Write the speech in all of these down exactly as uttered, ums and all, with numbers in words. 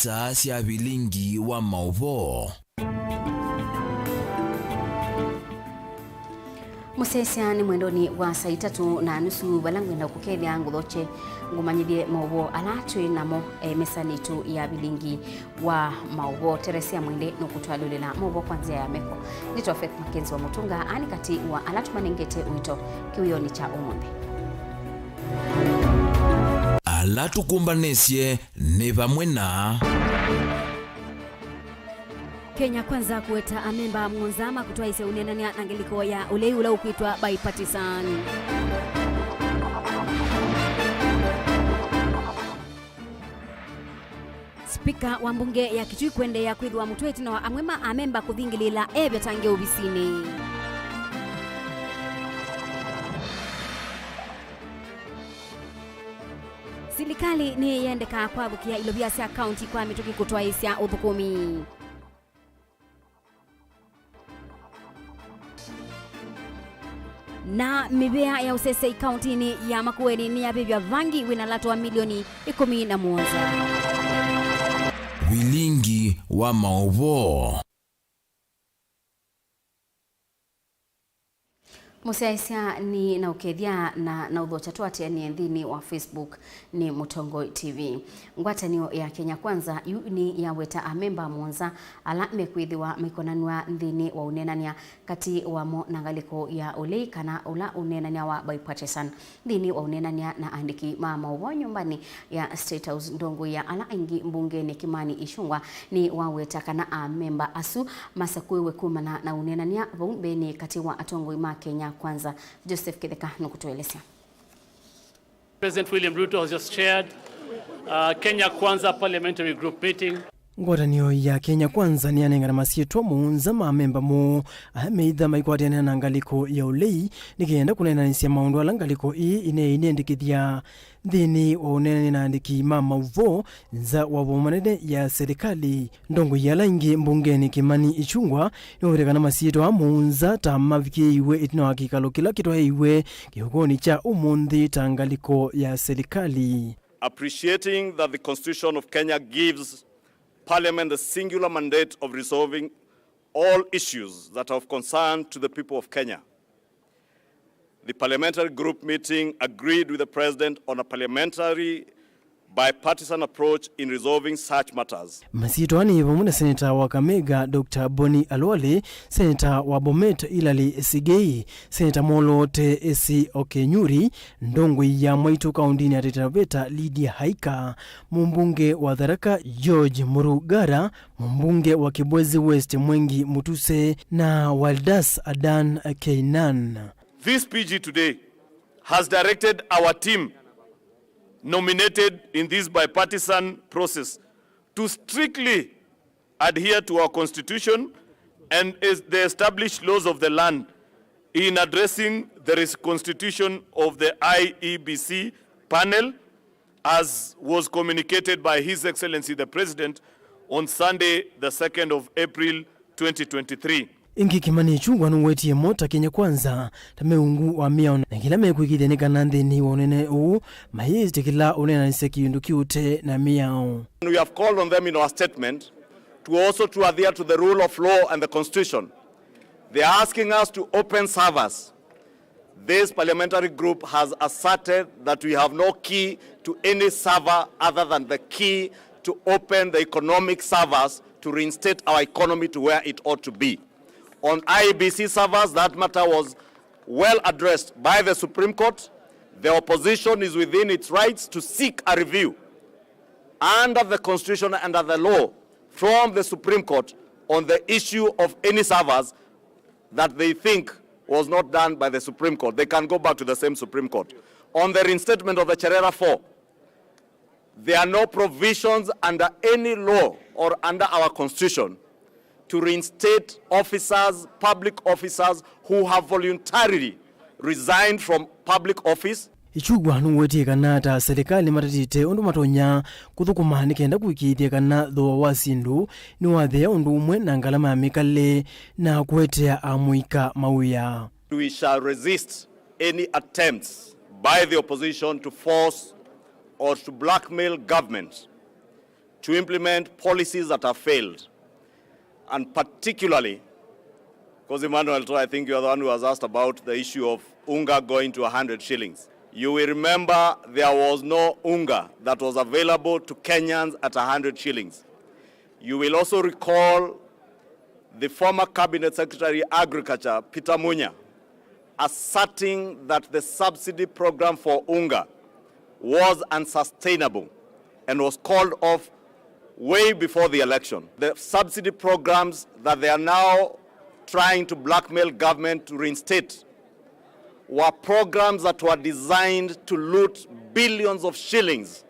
Ndeto sya vilingi wa maũvoo. Mũsyaĩĩsya nĩ mwendonĩ wa saa itatũ na nusu, vala ngwenda kũkethya ngũthokye ngũmanyĩthye maũvoo ala twĩ namo, eh, mesanĩ itũ ya vilingi wa maũvoo. Teresia Mwende nũkũtwalũlĩla maũvoo kwa nzĩa ya meko. Nĩtwa Faith Mackenzie wa Mũtũnga, ani kati wa ala tũmanengete ũito kĩwĩonĩ kya ũmũnthĩ. Ala tũkũmbanĩsye nĩ vamwe na. Kenya Kwanza kũweta amemba mũonza ma kũtwaĩsya ũneenany'a na ngalĩko ya ũlei ũla ũkwĩtwa bipartisan. Spika wa mbunge ya Kitui kũendeea kwĩthĩwa mũtwe ĩtina wa amwe ma amemba kũthingĩlĩĩla e vyatange ovisinĩ. Silikalĩ nĩyendekaa kwathũkĩa ilovia sya kaunti kwa mĩtũkĩ kũtwaĩĩsya ũthũkũmi. Na mĩvĩa ya ũsesei kauntinĩ ya Makueni nĩyavĩvya vangi wĩna lato wa milioni ĩkũmi na mũonza. Vilingi wa maũvoo. Mũsyaĩĩsya nĩ na ũkethya na, na ũthokya twateanĩe nthĩnĩ wa Facebook nĩ Mũtongoi T V. Ngwatanĩo ya Kenya Kwanza yu nĩ yaweta amemba mũonza ala mekwĩthĩwa maikonanw'a nthĩnĩ wa ũneenany'a katĩ wamo na ngalĩko ya ũlei kana ũla ũneenany'a wa bipartisan. Nthĩnĩ wa ũneenany'a na andĩki ma maũvoo nyũmbanĩ ya State House, ndongoi ya ala aingĩ mbungenĩ Kimani Ichung'wah nĩ waweta kana amemba asu masakũĩwe kumana na ũneenany'a vau mbeenĩ katĩ wa atongoi ma Kenya Kwanza. Joseph Kĩtheka nũkũtũelesya. President William Ruto has just chaired, uh, Kenya Kwanza Parliamentary Group meeting. Ngwatanĩo ya Kenya Kwanza nĩyanengana masyĩtwa mũonza ma amemba moo ala meĩtha maikwatĩanĩa na ngalĩko ya ũlei nĩ kenda kũneenanĩsya maũndũ ala ngalĩko ĩĩ ĩneeĩnendekethya. Nthĩnĩ wa ũneenany'a na andĩki ma maũvoo nza wa voma nene ya silikalĩ, ndongoi ya ala aingĩ mbungenĩ Kimani Ichung'wah nĩwaweta kana masyĩtwa aa mũonza ta mavikĩĩiwe ĩtina wa kĩkalo kĩla kĩtwaĩiwe kĩokonĩ kya ũmũnthĩ ta ngalĩko ya silikalĩ. Appreciating that the Constitution of Kenya gives Parliament the singular mandate of resolving all issues that are of concern to the people of Kenya, the parliamentary group meeting agreed with the President on a parliamentary bipartisan approach in resolving such matters. Masyĩtwa nĩ vamwe na seneta wa Kakamega, Doctor Boni Khalwale, seneta wa Bomet, Hilary Sigei, seneta Molote Esi Okenyuri, ndongoi ya Mwaitu kauntinĩ ya Taita Taveta, Lydia Haika, mũmbunge wa Tharaka, George Murugara, mũmbunge wa Kibwezi West, Mwengi Mutuse, na Waldas Adan Keynan. This P G today has directed our team nominated in this bipartisan process to strictly adhere to our constitution and is the established laws of the land in addressing the res-, constitution of the I E B C panel as was communicated by His Excellency the President on Sunday, the second of April, twenty twenty-three. Ĩngĩ, Kimani Ichung'wah nũwetie mo ta Kenya Kwanza ta me ungu wa mĩao, na kĩla mekwĩkĩĩthya nĩ kana nthĩnĩ wa ũnene ũũ mayĩtĩkĩla ũneenanĩsya kĩndũ kĩũte na mĩao. We have called on them in our statement to also to adhere to the rule of law and the constitution. They are asking us to open servers. This parliamentary group has asserted that we have no key to any server other than the key to open the economic servers to reinstate our economy to where it ought to be. On I E B C servers, that matter was well addressed by the Supreme Court. The opposition is within its rights to seek a review under the constitution, under the law, from the Supreme Court on the issue of any servers that they think was not done by the Supreme Court. They can go back to the same Supreme Court. On the reinstatement of the Cherera four, there are no provisions under any law or under our constitution to reinstate officers, public officers who have voluntarily resigned from public office. Ichung'wah nũwetie kana ta silikalĩ matatĩte ũndũ matonya kũthũkũma nĩ kenda kũĩkĩĩthya kana thooa wa syĩndũ nĩwathea ũndũ ũmwe na ngalama ya mĩkalĩle na kũetea amũika mawĩa. We shall resist any attempts by the opposition to force or to blackmail government to implement policies that have failed, and particularly, because Emmanuel Too, I think you are the one who has asked about the issue of unga going to a hundred shillings. You will remember there was no unga that was available to Kenyans at a hundred shillings. You will also recall the former Cabinet Secretary Agriculture, Peter Munya, asserting that the subsidy program for unga was unsustainable and was called off way before the election. The subsidy programs that they are now trying to blackmail government to reinstate were programs that were designed to loot billions of shillings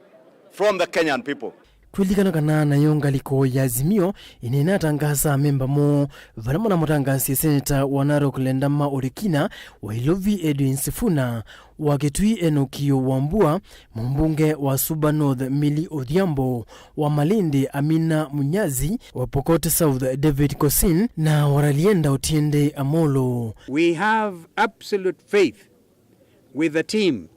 from the Kenyan people. Twĩlikana kana nayo ngalĩko ya Azimio ĩneenatangasa amemba moo vala manamũtangasie seneta wa Narok Lendama Olekina, wa Ilovi Edwin Sifuna, wa Kitui Enoki Wambua, mũmbunge wa Suba North Milly Odhiambo, wa Malindi Amina Munyazi, wa Pokot South David Kosin, na wa Ralienda Otiende Amolo. We have absolute faith with the team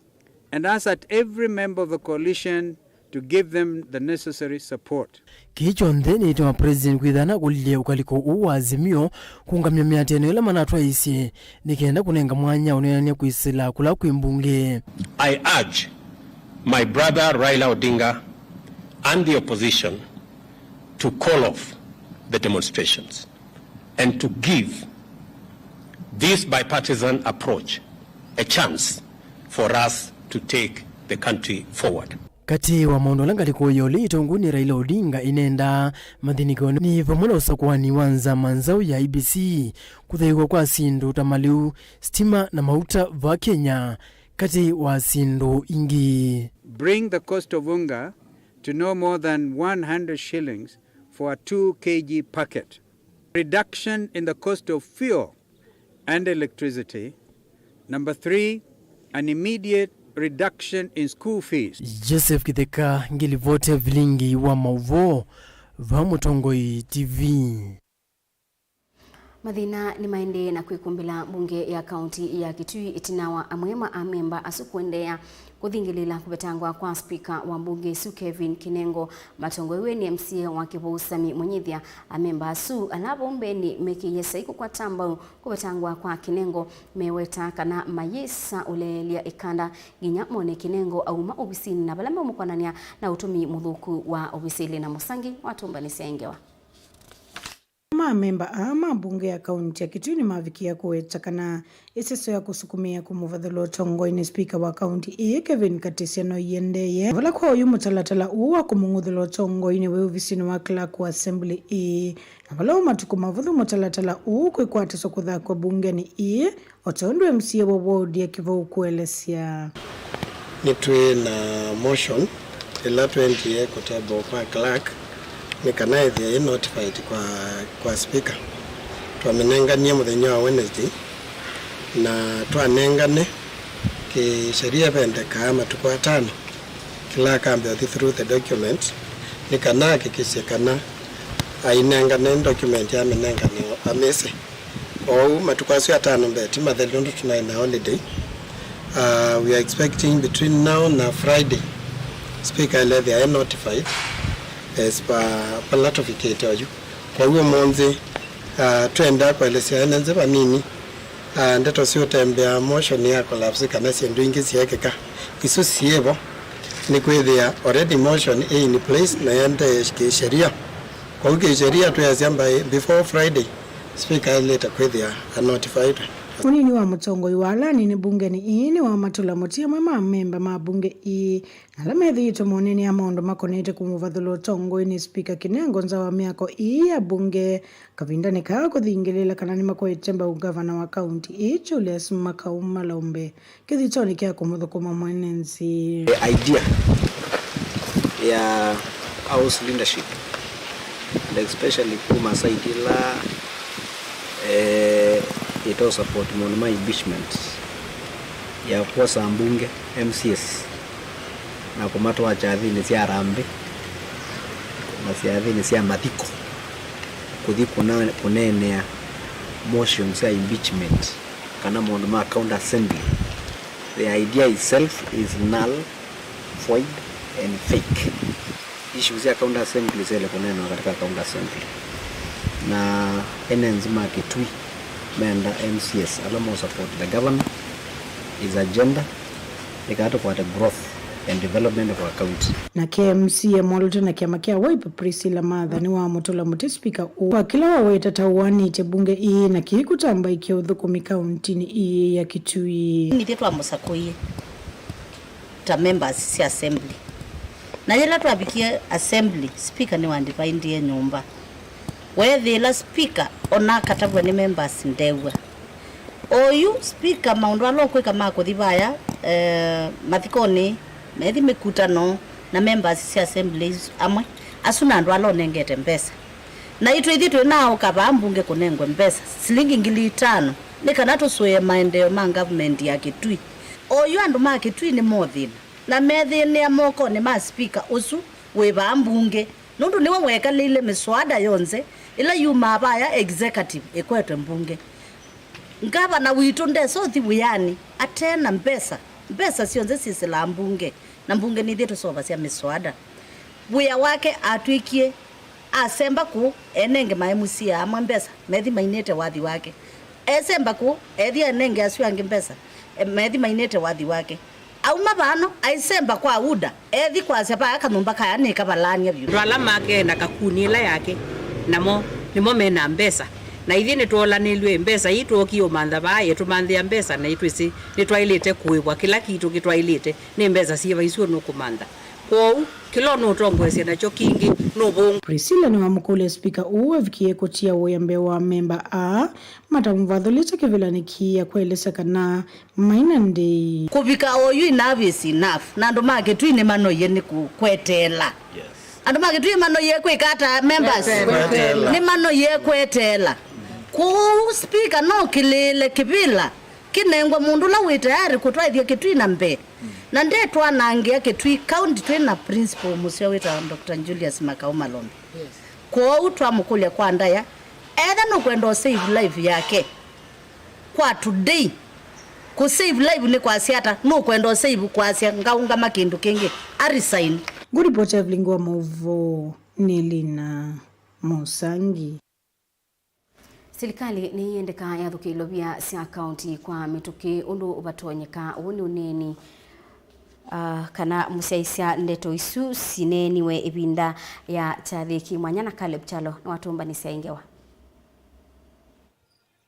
and ask that every member of the coalition to give them the necessary support. Kĩĩ kyonthe nĩĩtuma President kwĩthana kũlilye ũkalĩko ũũ wa Azimio kũũngamya mĩatĩanĩo ĩla manatwaĩĩsye nĩ kenda kũnenga mwanya ũneenany'a kwĩsĩla kũla kwĩ mbunge. I urge my brother Raila Odinga and the opposition to call off the demonstrations and to give this bipartisan approach a chance for us to take the country forward. Katĩ wa maũndũ ala ngalĩko ya ũlei ĩtongoew'e nĩ Raila Odinga ĩnendaa mathĩnĩkĩwe nĩ vamwe na ũsakũani wa nzama nzaũ ya I E B C, kũthaĩw'a kwa syĩndũ ta malĩu, sitima na mauta vaa Kenya, katĩ wa syĩndũ ingĩ. Bring the cost of unga to no more than one hundred shillings for a two K G packet. Reduction in the cost of fuel and electricity. Number three, an immediate reduction in school fees. Joseph Kitheka, ngĩlivoti ya vilingi wa maũvoo va Mũtongoi T V. Mathĩna nĩmaendee na kwĩkũmbĩla mbunge ya kaunti ya Kitui ĩtina wa amwe ma amemba asu kũendeea kũthingĩlĩĩla kũvetangwa kwa spika wa mbunge ĩsu Kevin Kinengo. Matongoew'e nĩ M C A wa Kĩvũũ Sammy Mũnyithya, amemba asu ala vau mbeenĩ mekĩie saĩ kũkwata mbau kũvetangwa kwa Kinengo meweta kana mayĩsa ũleelya ĩkanda nginya mone Kinengo auma ovisinĩ na vala meũmũkonany'a na ũtũmĩi mũthũku wa ovisi. Lina Mũsangi watũmbanĩsya ĩ ngewa. Ma amemba aa ma mbunge ya kaunti ya Kitui nĩmavikie kũweta kana ĩseso ya kũsukumĩa kũmũvathũla ũtongoinĩ spika wa kaunti ĩĩ Kevin Katisya no ĩendeeye, vala kwa oyu mũtalatala ũũ wa kũmũng'uthũla ũtongoinĩ wĩ ovisinĩ wa clerk wa assembly ĩĩ, na vala o matukũ mavũthũ mũtalatala ũũ kwĩkwatiswa kũthakw'a mbungenĩ ĩĩ, o ta ũndũ M C A wa ward ya Kĩvũũ kũelesya. Nĩtwĩ na motion ĩla twendie kũtable kwa clerk nĩ kana ĩthĩe ĩ notified kwa, kwa speaker. Twamĩnenganie mũthenya wa Wednesday, na twanengane kĩsheria vendekaa matukũ atano clerk ambe ũthi through the document nĩ kana ahakikisye kana ainengane document amĩnengane amĩsĩ. Kwoou matukũ asu atano mbee ti mathelu nũndũ tũnaĩ na holiday. Uh, we are expecting between now na Friday speaker elethĩa e notified as per vala tũvikĩte oyu. Kwoou ũmũnthĩ, uh, twenda kũelesya ene nzĩ vanini, uh, ndeto syũtembea motion ya collapse kana syĩndũ ingĩ syeekĩka. Isu syĩvo nĩ kwĩthĩa already motion ĩ in place na yendee kĩsheria. Kwoou kĩsheria twĩasya by before Friday, speaker aĩlĩte kwĩthĩa a notified. Mũnini wa mũtongoi wa ala anini mbungenĩ ĩĩ nĩwamatũla mũtĩ amwe ma amemba ma mbunge ĩĩ ala methĩĩtwe moneenea maũndũ makonetye kũmũvathũla ũtongoinĩ spika Kinengo nza wa myako ĩĩ ya mbunge kavindanĩ kaa kũthingĩlĩĩla kana nĩmakwete mbau ngavana wa kaunti ĩĩ Julius Makau Malombe kĩthitonĩ kya kũmũthũkũma mwene nzĩ. The idea ya House leadership, and especially kuma side ĩla, eh, ĩto support maũndũ ma impeachment, ya kwosa ambunge, M C As, na kũmatwaa kyathĩnĩ sya harambee na syathĩnĩ sya mathiko, kũthi kũna-, kũneenea motions sya impeachment kana maũndũ ma counter assembly. The idea itself is null, void and fake. Issues sya county assembly syaĩle kũneenawa katika county assembly, na ene nzĩ ma Kitui meenda M C As ala mo support the governor, his agenda, nĩ kana tũkwate growth and development of our county. Nake M C A mwalũte na kĩama kya Wiper, Priscilla Martha, nĩwamũtũla mũtĩ spika ũũ kwa kĩla waweta ta ũanĩtye mbunge ii na kĩĩ kũtambaĩkya ũthũkũmi kauntinĩ ii ya Kitui. Nithyĩ twamũsakũie ta members sya assembly. Na yĩla twavikie assembly, speaker nĩwandivaindie nyũmba. Weethĩĩla speaker ona akatavw'a nĩ members ndeew'a. Oyu speaker maũndũ ala ũkwĩka ma kũthi vaya, eh, mathikonĩ, methi mĩkutano na members sya assembly isu amwe, asu na andũ ala ũnengete mbesa. Naitũ ithyĩ twĩnaaũka vaa mbunge kũnengwe mbesa, silingi ngili itano, nĩ kana tũsũĩe maendeeo ma ngavumenti ya Kitui. Oyu andũ ma Kitui nĩmothĩna, na methĩnĩa mokonĩ ma spika ũsu wĩ vaa mbunge, nũndũ nĩwe wekalĩile mĩswada yonthe ĩla yumaa vaya executive ĩkwetwe mbunge. Ngavana witũ ndesa ũthi wĩanĩ ate na mbesa. Mbesa syonthe syĩsĩlaa mbunge, na mbunge nithyĩ tũseũvasya mĩswada. Wĩa wake atw'ĩkie asemba kũu, enenge ma M C A amwe mbesa, methi mainĩte wathi wake. Esemba kũu, ethi enenge asu angĩ mbesa, e, methi mainĩte wathi wake. Auma vano, aisemba kwa UDA, ethi kwasya vaya kanyũmba kaya nĩkavalaany'a vyũ. Andũ ala makee na kakuni ĩla yake, namo nĩmo me na mbesa. Na ithyĩ nĩtwoolanĩlw'e mbesa ii twookie ũmantha vaa, ĩtũmanthĩa mbesa, na itwĩsĩ nĩtwaĩlĩte kũĩvwa kĩla kitũ kĩtwaĩlĩte. Nĩ mbesa syĩva isu nũkũmantha? Kwoou, kĩla ũnũtongoesya nakyo kingĩ nũvũngũ. Priscilla nĩwamũkũlya spika ũũ avikie kũtia wĩa mbee wa amemba aa matamũvathũlĩte kĩvĩlanĩ kĩĩ, akwaĩlĩsya kana maina ndĩi. Kũvika oyu, enough is enough, na andũ ma Kitui nĩmanoie nĩ kũ-, kweteela. Yes. Andũ ma Kitui manoie kwĩka ata, members? Kweteela. Nĩmanoie kweteela. Kwoou spika no kĩlĩĩle kĩvĩla kĩnengwe mũndũ ũla wĩ tayarĩ kũtwaĩthya Kitui na mbee. Na ndetwanangĩa Kitui County twĩ na principal mũseo wĩtawa Doctor Julius Makau Malombi. Yes. Kwoou twamũkũlya kwa ndaya, etha nũkwenda ũ save life yake kwa today, kũ save life nĩ kwasya ata? Nũkwenda ũ save kwasya ngaũngama kĩndũ kĩngĩ, a resign. Ngũripoti Evelyn wa Mauvoo nĩ Lina Mũsangi. Silikalĩ nĩyĩendeka yathũkĩa ilovia sya kaunti kwa mĩtũkĩ ũndũ ũvatonyeka. Ũũ nĩ ũneeni, ah, kana mũsyaĩĩsya ndeto isu sineeniwe ĩvinda ya kyathĩ kĩ mwanya, na Caleb Kyalo nĩwatũmbanĩsya ĩ ngewa.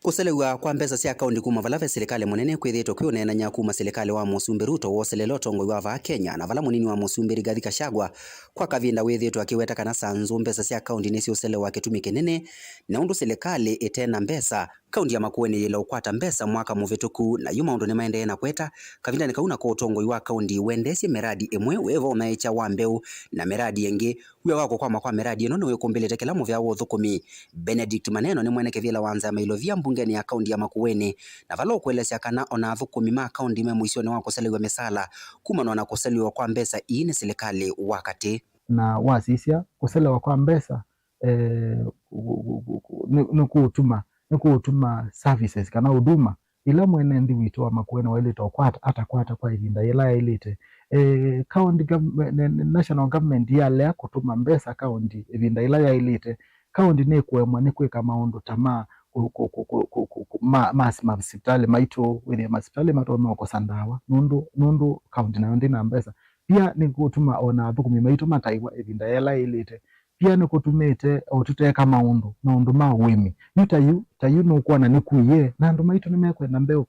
Kũselew'a kwa mbesa sya kaunti kuma vala ve silikalĩ mũnene kwĩthĩĩtwe kwĩ ũneenany'a kuma silikalĩ wa Mũsumbĩ Ruto woselele ũtongoi wa vaa Kenya, na vala mũnini wa Mũsumbĩ Rigathi Gachagua kwa kavinda wĩthĩĩtwe akĩweta kana saa nzũũ mbesa sya kaunti nĩsyũselewa kĩtumi kĩnene nĩ ũndũ silikalĩ ĩte na mbesa. Kaunti ya Makueni yĩle ũkwata mbesa mwaka mũvĩtũku, na yu maũndũ nĩmaendee na kweta kavindanĩ kau nako ũtongoi wa kaunti wendeesye mĩradi ĩmwe wĩva ũnaĩkya wa mbeũ na mĩradi ĩngĩ. Wĩa wa kũkwama kwa mĩradi ĩno nĩwĩkũmbĩlĩte kĩla mũvea wa ũthũkũmi. Benedict Maneno nĩ mwene kĩvĩla wa nzama ilovia mbungenĩ ya kaunti ya Makueni, na vala ũkũelesya kana ona athũkũmi ma kaunti me mũisyonĩ wa kũselew'a mĩsaala kumanwa na kũselew'a kwa mbesa ii nĩ silikalĩ wa katĩ. Na wasisya kũselewa kwa mbesa, eh, ku-, ku-, ku-, ku-, nĩ, nĩ kũũtuma, nĩ kũũtuma services kana huduma ila mwene nthĩ witũ wa Makueni waĩlĩte ũkwata, atakwata kwa ĩvinda yĩla yaĩlĩte. Eh, county gov-, ne-, ne-, national government yalea kũtũma mbesa county ĩvinda yĩla yaĩlĩte, county nĩkũemwa nĩ kwĩka maũndũ ta ma kũ-, kũ-, ma, ma, ma sivitalĩ maitũ, wĩthĩe masivitalĩ matonya kũkosa ndawa nũndũ, nũndũ county nayo ndĩna mbesa. Pia nĩkũtuma ona athũkũmi maitũ mataĩwa ĩvinda yĩla yĩlĩte. Pia nĩkũtumĩte o tũteka maũndũ, maũndũ ma ũĩmi. Yu ta yu, ta yu nũkwona nĩkuie, na andũ maitũ nĩmekwenda mbeũ.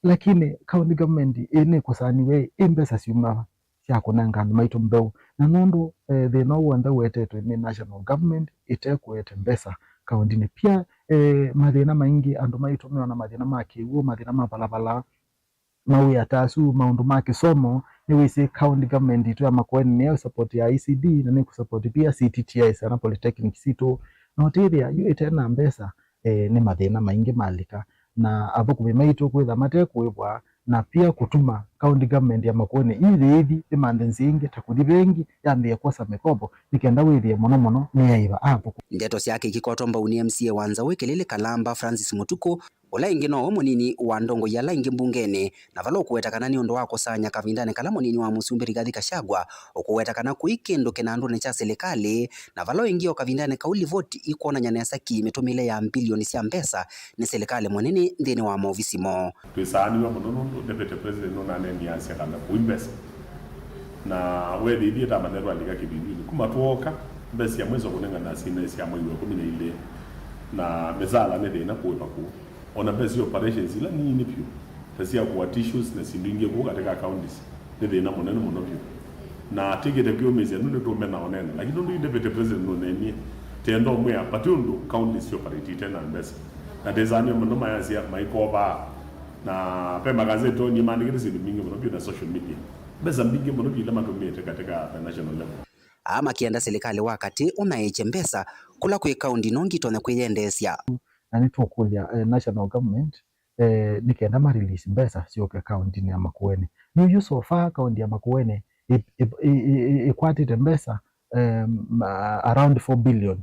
Lakini county government ĩ nĩkũsaniwe ĩ mbesa syuma sya kũnenga andũ maitũ mbeũ. Na nũndũ, eh, thĩna ũũ w'onthe ũetetwe nĩ national government ĩtekũete mbesa kauntinĩ. Pia, eh, mathĩna maingĩ andũ maitũ meona mathĩna ma kĩw'ũ, mathĩna ma valavala, mawĩa ta asu, maũndũ ma kĩsomo, nĩwĩsĩ county government itũ ya Makueni nĩyo support ya E C D, na nĩkũsupport pia C T T Is, kana polytechnic sitũ. Na ũtĩthĩa yu ĩte na mbesa, eh, nĩ mathĩna maingĩ malika, na athũkũmi maitũ kwĩtha mate kũĩvwa, na pia kũtuma county government ya Makueni ĩyĩthi ĩmanthe nzĩa ingĩ ta kũthi vengi yambĩe kwosa mĩkopo, nĩ kenda wĩthĩe mũno mũno nĩyaĩva athũkũmi. Ndeto syake ikikotwa mbau nĩ M C A wa Nzaũ ĩ Kĩlĩlĩ Kalamba, Francis Mũtukũ, Ũla ĩngĩ no mũnini wa ndongoi ala ingĩ mbungenĩ, na vala ũkũweta kana nĩ ũndũ wa kũsanya kavindanĩ kala mũnini wa mũsumbĩ Rigathi Gachagua ũkũweta kana kũi kĩndũ kĩnandũnĩ kya silikalĩ, na vala ĩngĩ o kavindanĩ kau livoti ikwonany'a nesa ki mĩtũmĩle ya mbilioni sya mbesa nĩ silikalĩ mũnene nthĩnĩ wa maovisi moo. Twĩsaanĩw'a mũno nũndũ Deputy President nũnaneenie asya kana kũi mbesa. Na weethĩithye ta manethwa alika kĩvindunĩ. Kuma twooka, mbesa sya mwĩso kũnengana syĩna sya mwei wa ĩkũmi na ilĩ, na mĩsaala nĩ thĩna kũĩva kũu. Ona mbesa sya operations ila nini vyũ, ta sya kũa tissues na syĩndũ ingĩ kũu katika counties, nĩ thĩna mũnene mũno vyũ. Na tĩkĩte kwĩũmĩĩsya nũndũ nĩtũũmena ũneena, lakini nũndũ Deputy President nũneenie, tenda ũmwĩa, vati ũndũ counties syoperate ite na mbesa. Na ndĩsanie mũno mayasya maikovaa, na ve magazetoni maandĩkĩte syĩndũ mbingĩ mũno vyũ na social media. Mbesa mbingĩ mũno vyũ ila matũmĩĩte katika the national level. Aa makĩenda silikalĩ wa katĩ ũnaĩĩkye mbesa kũla kwĩ kaũndi no ngitonya kwĩyendeesya. Na nĩtũkũlya, eh, national government, eh, nĩ kenda ma release mbesa syoke kaũndinĩ ya Makueni. Yuyu so far kaũndi ya Makueni ĩ- ĩ- ĩ- ĩ- ĩ- ĩkwatĩte mbesa, em, a- around four billion.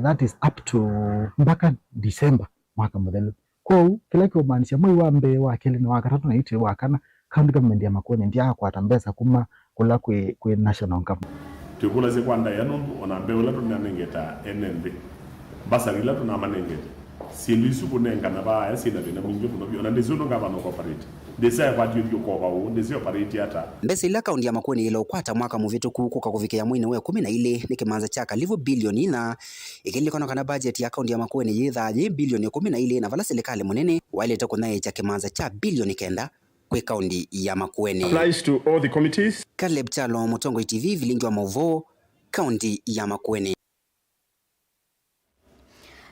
That is up to mpaka December mwaka mũthelu. Kwoou, kĩla kĩũmaanisya mwei wa mbee, wa kelĩ na wa katatũ na ĩtĩ wa kana, county government ya Makueni ndyakwata mbesa kuma kũla kwĩ, kwĩ national government. Twĩkũlasya kwa ndaĩa nũndũ ona mbee ũla tũnanengete ene nthĩ, mbasari ila tũnamanengete, syĩndũ isu kũnengana vaaya syĩna thĩna mwingĩ mũno vyũ, ona ndĩsĩ ũndũ ngavana ũkoparĩte. Ndĩsĩ akwatĩtye ũkova ũũ, ndĩsĩ oparĩtye ata. Mbesa ila kaũndi ya Makueni yĩla ũkwata mwaka mũvĩtũku kũka kũvikĩa mweinĩ wa ĩkũmi na ilĩ nĩ kĩmanza kya kalivu bilioni inya. Ĩkĩlilikana kana bajeti ya kaũndi ya Makueni yĩthaa yĩ bilioni ĩkũmi na ilĩ, na vala silikalĩ mũnene waĩlĩte kũnyaĩĩkya kĩmanza kya bilioni kenda kwĩ kaũndi ya Makueni. Applies to all the committees. Caleb Kyalo, Mũtongoi T V, vilingi wa maũvoo, kaũndi ya Makueni.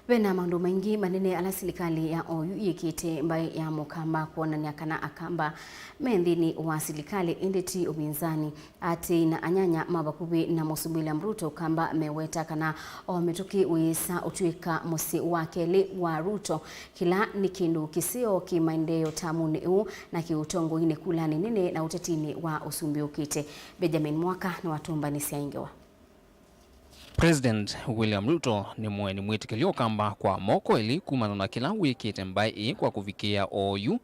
Ve na maũndũ maingĩ manene ala silikalĩ ya oyu yĩkĩte mbaĩ ya Mũkamba kwonany'a kana Akamba me nthĩnĩ wa silikalĩ, ĩndĩ ti ũvinzani. Aatĩĩi na anyanya ma vakuvĩ na Mũsumbĩ William Ruto Ũkamba meweta kana o mĩtũkĩ wĩĩsa ũtw'ĩka mũsyĩ wa kelĩ wa Ruto, kĩla nĩ kĩndũ kĩseo kĩ maendeeo tamunĩ ũũ na kĩũtongoinĩ, kulanĩ nene na ũtetinĩ wa ũsumbĩ ũkĩte. Benjamin Mwaka nĩwatũmbanĩsya ĩ ngewa. President William Ruto nĩ mũeni mwĩtĩkĩlye Ũkamba kwa moko elĩ kumana na kĩla wĩkĩte mbaĩ ĩĩ kwa kũvikĩĩa oyu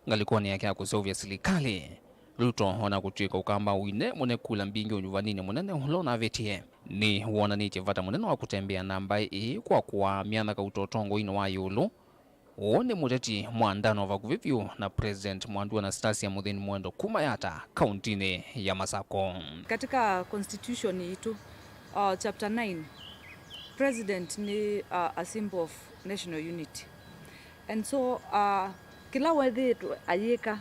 ngalĩkonĩ yake ya kũseũvya silikalĩ. Ruto, ona kũtw'ĩka Ũkamba ũine mũne kula mbingĩ ũnyuvaninĩ mũnene ũla ũnavĩtie, nĩwonanĩtye vata mũnene wa kũtembea na mbaĩ ĩĩ kwa kũaa myanya kauta ũtongoinĩ wa ĩũlũ. Ũũ nĩ mũteti mwandano vakuvĩ vyũ na President Mwandu Anastasia Mũthĩni Mwendo kuma Yata, kauntinĩ ya Masako. Katika constitution yitũ, uh, chapter nine, president nĩ, uh, a symbol of national unity. And so, uh, kĩla wethĩĩtwe ayĩka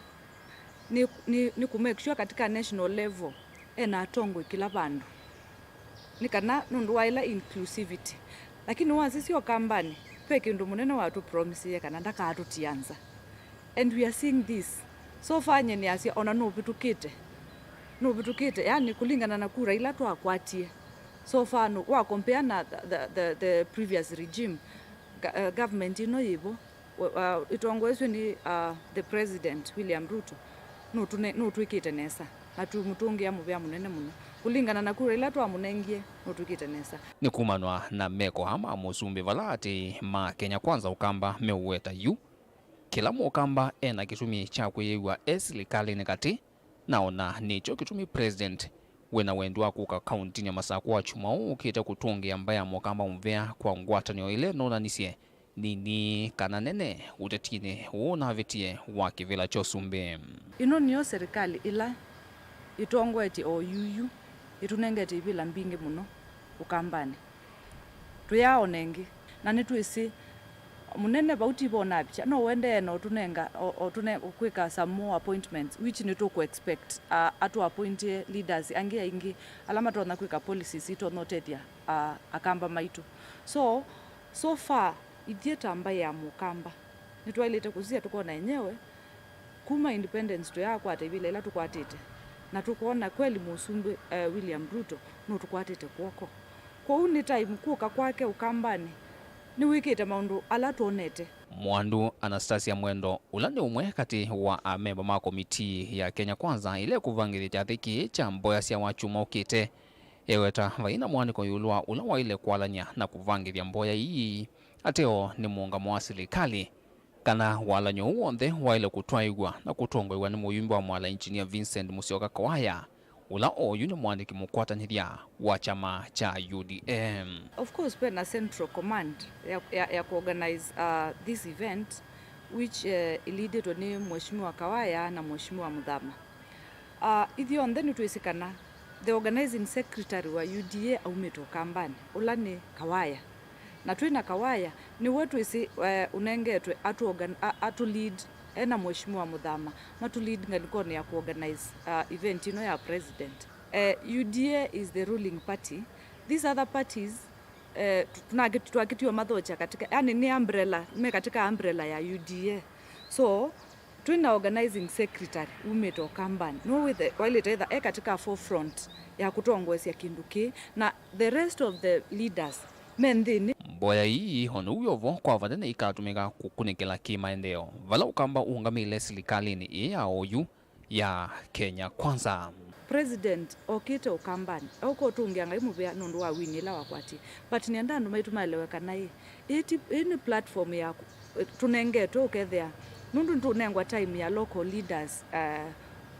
nĩ, nĩ, nĩ kũ make sure katika national level ena atongoi kĩla vandũ. Nĩ kana nũndũ wa ĩla inclusivity. Lakini wasisya Ũkambanĩ, ve kĩndũ mũnene watũpromisie kana ndakatũtia nza. And we are seeing this. So far, nye nĩasya ona nũvĩtũkĩte. Nũvĩtũkĩte, yani kũlingana na kura ila twakwatie. So far, nũ, wa compare na the, the, the, the previous regime, ga- eh, government ĩno yĩvo, wa- wa- ĩtongoesw'e nĩ, uh, the president William Ruto, nũtũne- nũtwĩkĩte nesa, na tũmũtũngĩa mũvea mũnene mũno. Kũlingana na kura ila twamũnengie, nũtwĩkĩte nesa. Nĩ kumanwa na meko aa ma mũsumbĩ vala atĩ ma Kenya Kwanza Ũkamba meũweta yu, kĩla Mũkamba ena kĩtumi kya kwĩyĩw'a e silikalĩnĩ katĩ, na ona nĩkyo kĩtumi President wĩna wendi wa kũka kauntinĩ ya Masakũ wa kyumwa ũũ ũkĩte kũtũngĩa mbaĩ ya Mũkamba mũvea kwa ngwatanĩo ĩla ĩnonanisye nini kana nene ũtetinĩ ũũ ũnavĩtie wa kĩvĩla kya ũsumbĩ. Ĩno nĩyo serikali ĩla ĩtongoetye o yuyu ĩtũnengete ivĩla mbingĩ mũno Ũkambanĩ. Tũyaaona ĩngĩ, na nĩtwĩsĩ mũnene vau ti vonavya, no ũendee na ũtũnenga, o- o tũne- kwĩka some more appointments, which nĩtũkũ expect, uh, atũ appointie leaders angĩ aingĩ ala matonya kwĩka policies itonya ũtethya, uh, Akamba maitũ. So, so far, ithyĩ ta mbaĩ ya Mũkamba, nĩtwaĩlĩte kũsisya tũkona enyewe, kuma independence tũyaakwata ivĩla ĩla tũkwatĩte, na tũkoona kweli Mũsumbĩ, eh, William Ruto nũtũkwatĩte kw'oko. Kwoou nĩ time kũka kwake Ũkambanĩ nĩwĩkĩte maũndũ ala twonete. Mwandu Anastasia Mwendo, ũla nĩ ũmwe katĩ wa amemba ma komitii ya Kenya Kwanza ĩla ĩkũvangĩthya kyathĩ kĩĩ kya mboya sya wakyumwa ũkĩte, eweta vai na mũandĩko ĩũlũ wa ũla waĩle kwalany'a na kũvangĩthya mboya ii ateo nĩ mũũngamo wa silikalĩ. kana walany'o ũũ w'onthe waĩle kũtwaĩw'a na kũtongoew'a nĩ mũyumbi wa Mwala Engineer Vincent Musyoka Kawaya, ũla oyu nĩ mũandĩki mũkwatanĩthya wa kyama kya U D A. Of course, kwĩ na central command ya, ya, ya kũorganize, uh, this event, which, uh, ilidĩtwe nĩ Mheshimiwa Kawaya na Mheshimiwa Muthama. Uh, ithyonthe nĩtwĩsĩ kana the organizing secretary wa U D A aumĩte Ũkambanĩ, ũla nĩ Kawaya. Na twĩ na Kawaya, nĩwe twĩsĩ, eh, ũnengetwe atũ organ-, a-, atũ lead, ena Mheshimiwa Muthama, matũ lead ngalĩkonĩ ya kũorganize, uh, event ĩno ya president. Eh, U D A is the ruling party. These other parties, eh, tu-, tunakĩti-, twakĩtiwe mathokya katika, yani nĩ umbrella, me katika umbrella ya U D A. So, twĩ na organizing secretary umĩte Ũkambanĩ. No wĩthe, wailĩte etha e katika forefront ya kũtongoesya kĩndũ kĩĩ, na the rest of the leaders me nthĩnĩ. Mboya ii, o na ũu wĩ o vo, kwa vata nĩikatũmĩka kũkunĩkĩla kĩ-maendeeo vala Ũkamba ũũngamĩile silikalĩnĩ ĩĩ ya oyu ya Kenya Kwanza. President okĩte Ũkambanĩ, eũka ũtũngĩa Ngai mũvea nũndũ wa wini ĩla wakwatie. But nĩenda andũ maitũ maelewe kana ĩ, ĩ ti, ĩ nĩ platform ya kũ-, tũnengetwe ũkethĩa, nũndũ nĩtũnengwa time ya local leaders, uh,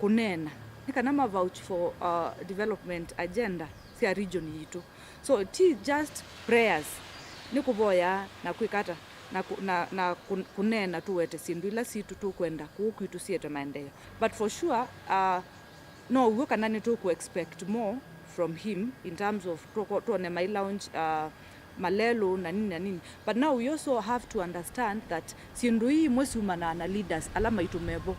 kũneena, nĩ kana ma vouch for, uh, development agenda sya region yitũ. So, ti just prayers, nĩ kũvoya na kwĩkata na, kũ-, na, na kũ-, kũneena tũwete syĩndũ ila sitũ tũkwenda kũũ kwitũ siete maendeeo. But for sure, uh, no w'o kana nĩtũkũ expect more from him in terms of tũko-, tuone mai launch, uh, malelũ na nini na nini. But now we also have to understand that syĩndũ ii imwe syumanaa na leaders ala maitũ mevo.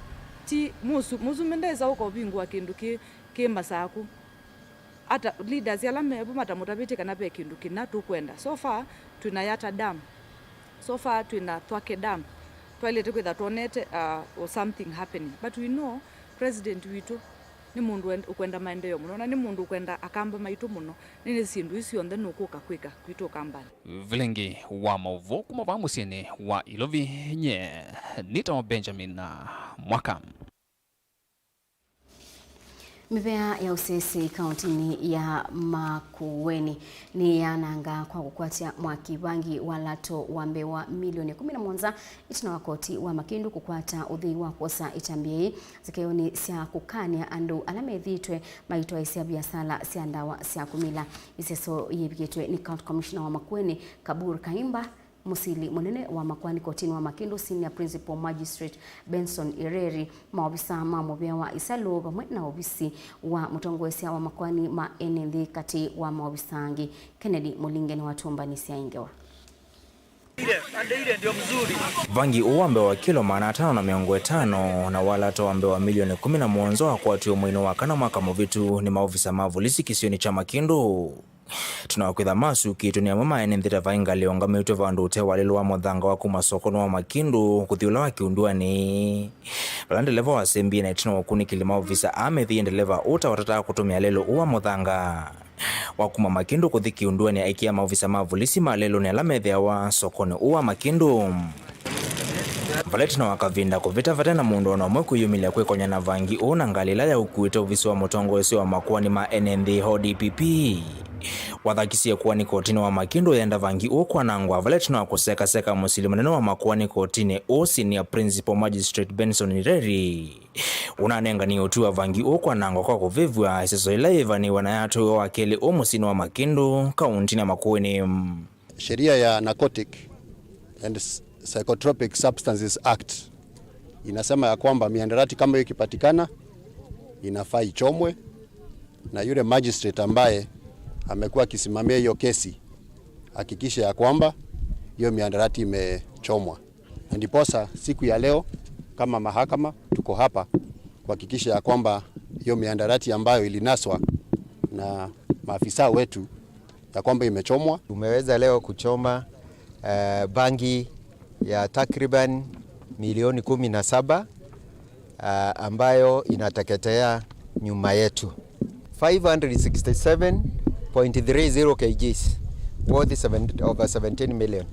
Ti mũsu-, mũsumbĩ ndesa ũka ũvingũa kĩndũ kĩ, kĩ Masaku. Ata leaders ala mevo matamũtavĩtye kana ve kĩndũ kĩna tũkwenda. So far, twĩ na Yatta Dam. So far, twĩ na Thwake Dam. Twaĩlĩte kwĩtha twonete, uh, or something happening. But we know President witũ nĩ mũndũ wend-, ũkwenda maendeeo mũno, na nĩ mũndũ ũkwenda Akamba maitũ mũno. Nĩ, nĩ syĩndũ isu syonthe nũkũka kwĩka kwitũ Ũkambanĩ. Vilingi wa maũvoo kuma vaa mũsyĩnĩ wa Ilovi, nye nĩtawa Benjamin Mwaka. Mĩvea ya ũsesi kaũntĩnĩ ya Makueni nĩyananga kwa kũkwatya mwaki vangi wa lato wa mbee wa milioni kũmi na mũonza ĩtina wa koti wa Makindu kũkwata ũthei wa kwosa ĩtambya yĩĩ nzĩkĩonĩ sya kũkany'a andũ ala methĩĩtwe maitwaĩsya viasala sya ndawa sya kũmila. Ĩseso yĩvikĩtwe nĩ County Commissioner wa Makueni, Kabur Kaimba, mũsili mũnene wa makoani kotinĩ wa Makindu, Senior Principal Magistrate Benson Ireri, maovisa ma mũvĩa wa ĩsalũ, vamwe na ovisi wa mũtongoesya wa makoani ma ene nthĩ, katĩ wa maovisa angĩ. Kennedy Mũlinge nĩwatũmbanĩsya ĩ ngewa. Vangi ũũ wa mbee wa kilo maana atano na mĩongo ĩtano na wa lato wa mbee wa milioni kũmi na mũonza wakwatiwe mweinĩ wa kana mwaka mũvĩtu nĩ maovisa ma volisi kĩsionĩ kya Makindu. Tũna kwĩtha masukĩtwe nĩ amwe ma ene nthĩ ta vai ngalĩ ũngamĩtwe vandũ ũte walĩlo wa mũthanga wa kuma sokonĩ wa Makindu kũthi ũla wa Kĩunduanĩ, vala ndeleva wasembie na ĩtina wa ũkunĩkĩli maovisa amethĩie ndeleva ũũ ta watataa kũtũmĩa lelũ ũũ wa mũthanga wa kuma Makindu kũthi Kĩunduanĩ, aikĩa maovisa ma volisi ma lelũnĩ ala methĩawa sokonĩ ũũ wa Makindu. Vala ĩtina wa kavinda kũvĩta vate na mũndũ o na ũmwe kwĩyumĩlya kwĩkonya na vangi ũũ na ngalĩ ĩla yaũkuĩte, ovisi wa mũtongoesya wa makoani ma ene nthĩ, O D P P, wathakisye koani kotinĩ wa Makindu yenda vangi ũũ kwanangwa, vala ĩtina wa kũsekaseka mũsili mũnene wa makoani kotinĩ ũũ, Senior Principal Magistrate Benson Ireri, ũnanenganie ũtwi wa vangi ũũ kwanangwa kwa kũvĩvw'a ĩseso ĩla yĩvanĩwe na yatũĩwa wa kelĩ ũũ mũsyĩnĩ wa Makindu, kaũntĩnĩ ya Makueni. Sheria ya Narcotic and S-, Psychotropic Substances Act inasema ya kwamba mihadarati kama hiyo ikipatikana, inafaa ichomwe, na yule magistrate ambaye amekuwa akisimamia hiyo kesi hakikisha ya kwamba hiyo mihadarati imechomwa. Na ndiposa siku ya leo kama mahakama tuko hapa kuhakikisha ya kwamba hiyo mihadarati ambayo ilinaswa na maafisa wetu ya kwamba imechomwa. Tumeweza leo kuchoma, eh, bangi ya takriban milioni kumi na saba, ah, ambayo inateketea nyuma yetu. Five hundred sixty-seven point three zero kilograms, worth seven, over seventeen million.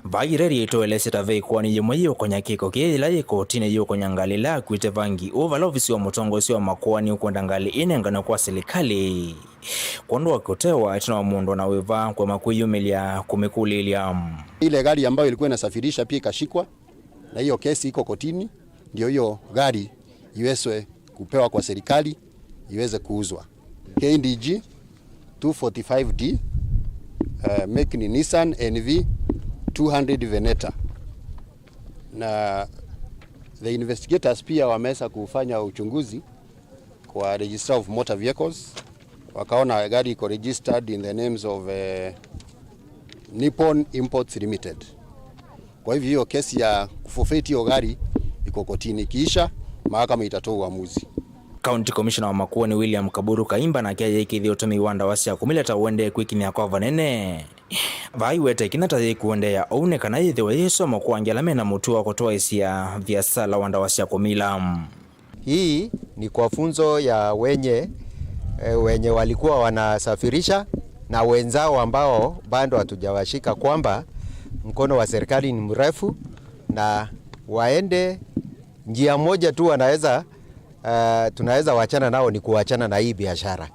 Vai Ireri ĩtoelesye ta ve ĩkoani yĩmwe yĩũkonya kĩko kĩĩ yĩla yĩ kotinĩ yĩũkonya ngalĩ ĩla yakuĩte vangi ũũ, vala ovisi wa mũtongoesya wa makoani ũkwenda ngalĩ ĩnenganwe kwa silikalĩ kwondũ wa kũtewa ĩtina wa mũndũ o na wĩva kũema kwĩyumĩlya kũmĩkũlĩĩlya. Ile gari ambayo ilikuwa inasafirisha pia ikashikwa, Na hiyo kesi iko kotini, ndio hiyo gari iweze kupewa kwa serikali, iweze kuuzwa. K D G two forty-five D, uh, make ni Nissan N V two hundred Veneta. Na the investigators pia wameweza kufanya uchunguzi kwa Registrar of Motor Vehicles, wakaona gari iko registered in the names of, eh, Nippon Imports Limited. Kwa hivyo hiyo kesi ya kuforfeit hiyo gari iko kotini, ikiisha mahakama itatoa uamuzi. County Commissioner wa Makueni William Kaburu Kaimba nake ayĩkĩĩthya ũtũmĩi wa ndawa sya kũmila ta ũendee kwĩkiny'a kwa vanene. Vaa iweta ĩkina ta yĩkũendeea ũu nĩ kana yĩthĩwe yĩ ĩsomo kwa angĩ ala mena mũtuo wa kũtwaĩsya viasala wa ndawa sya kũmila. Hii ni kwa funzo ya wenye, eh, wenye walikuwa wanasafirisha na wenzao ambao bado hatujawashika, kwamba mkono wa serikali ni mrefu na waende njia moja tu wanaweza, eh, tunaweza wachana nao ni kuachana na hii biashara.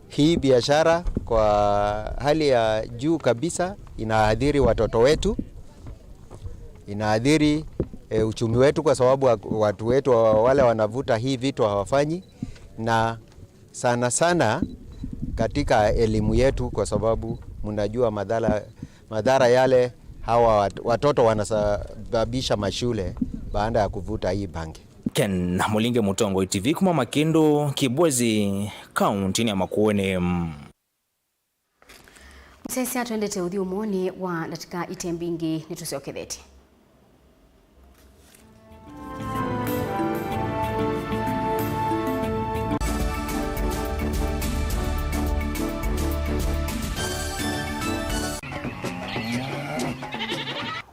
Hii biashara kwa hali ya juu kabisa inaathiri watoto wetu, inaathiri, eh, uchumi wetu, kwa sababu wa-, watu wetu wa-, wale wanavuta hii vitu hawafanyi, na sana sana katika elimu yetu, kwa sababu mnajua madhara, madhara yale hawa wat-, watoto wanasababisha mashule baada ya kuvuta hii bangi. Ken Mulinge, Mũtongoi T V kuma Makĩndũ, Kibwezi, kaunti ya Makueni. Mũsyaĩĩsya, twendete ũthyũmũonĩ wa ndatĩka ite mbingĩ, nĩtũsyokethetye.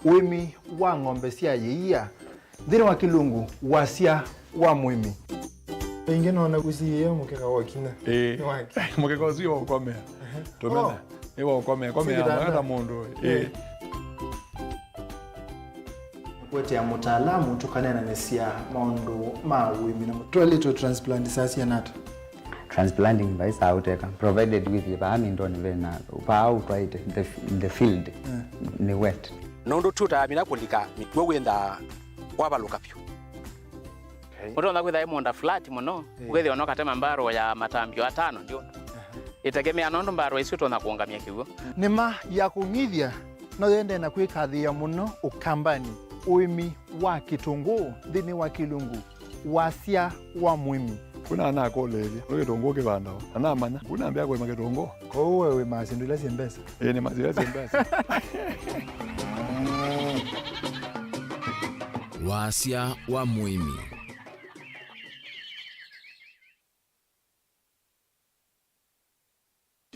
Ũĩmi wa ng'ombe sya ĩia. Nthĩnĩ wa Kĩlungu, wasya wa mũĩmi. Ĩngĩ nona kũsiĩĩa mũkeka wa kinya. Ĩĩ. Nĩ wake. Mũkeka ũsu wa ũkomea. Ehe. Tũmena. Oh. Nĩ wa ũkomea. Komea. Sio kitanda. Mwana mũndũ. Ĩĩ. Ĩĩ. Kũetea mũtaalamu tũkaneenanĩsya maũndũ ma ũĩmi na mũ- Toilet transplant sasya nata? Transplanting vai saa ũteka, provided with vaa mindoni vena, vaa ũtwaĩte, the, the field, mm, nĩ wet. Nũndũ tũtamina kũlika mĩtuo wĩnthaa wavalũka vyũ. Okay. Ũtonya kwĩtha ĩ mũũnda flat mũno, eh, ũkethĩa no katema mbarũ ya matambio atano ndio. Aha. Ĩtegemea nũndũ mbarũ isu ũtonya kũũngamya kĩw'ũ. Nĩma ya kũng'ithya no yendee na kwĩkathĩĩa mũno Ũkambanĩ, ũĩmi wa kĩtũngũũ nthĩnĩ wa Kĩlungu. Wasya wa mũĩmi. Kuna nakũlĩĩlya, nĩ kĩtũngũũ kĩvandawa? Na namanya, kuna mbĩa kũĩma kĩtũngũũ. Kwoou we wĩmaa syĩndũ ila syĩ mbesa? Ĩĩ, nĩmaa syĩndũ ila syĩ mbesa. Wasya wa mũĩmi.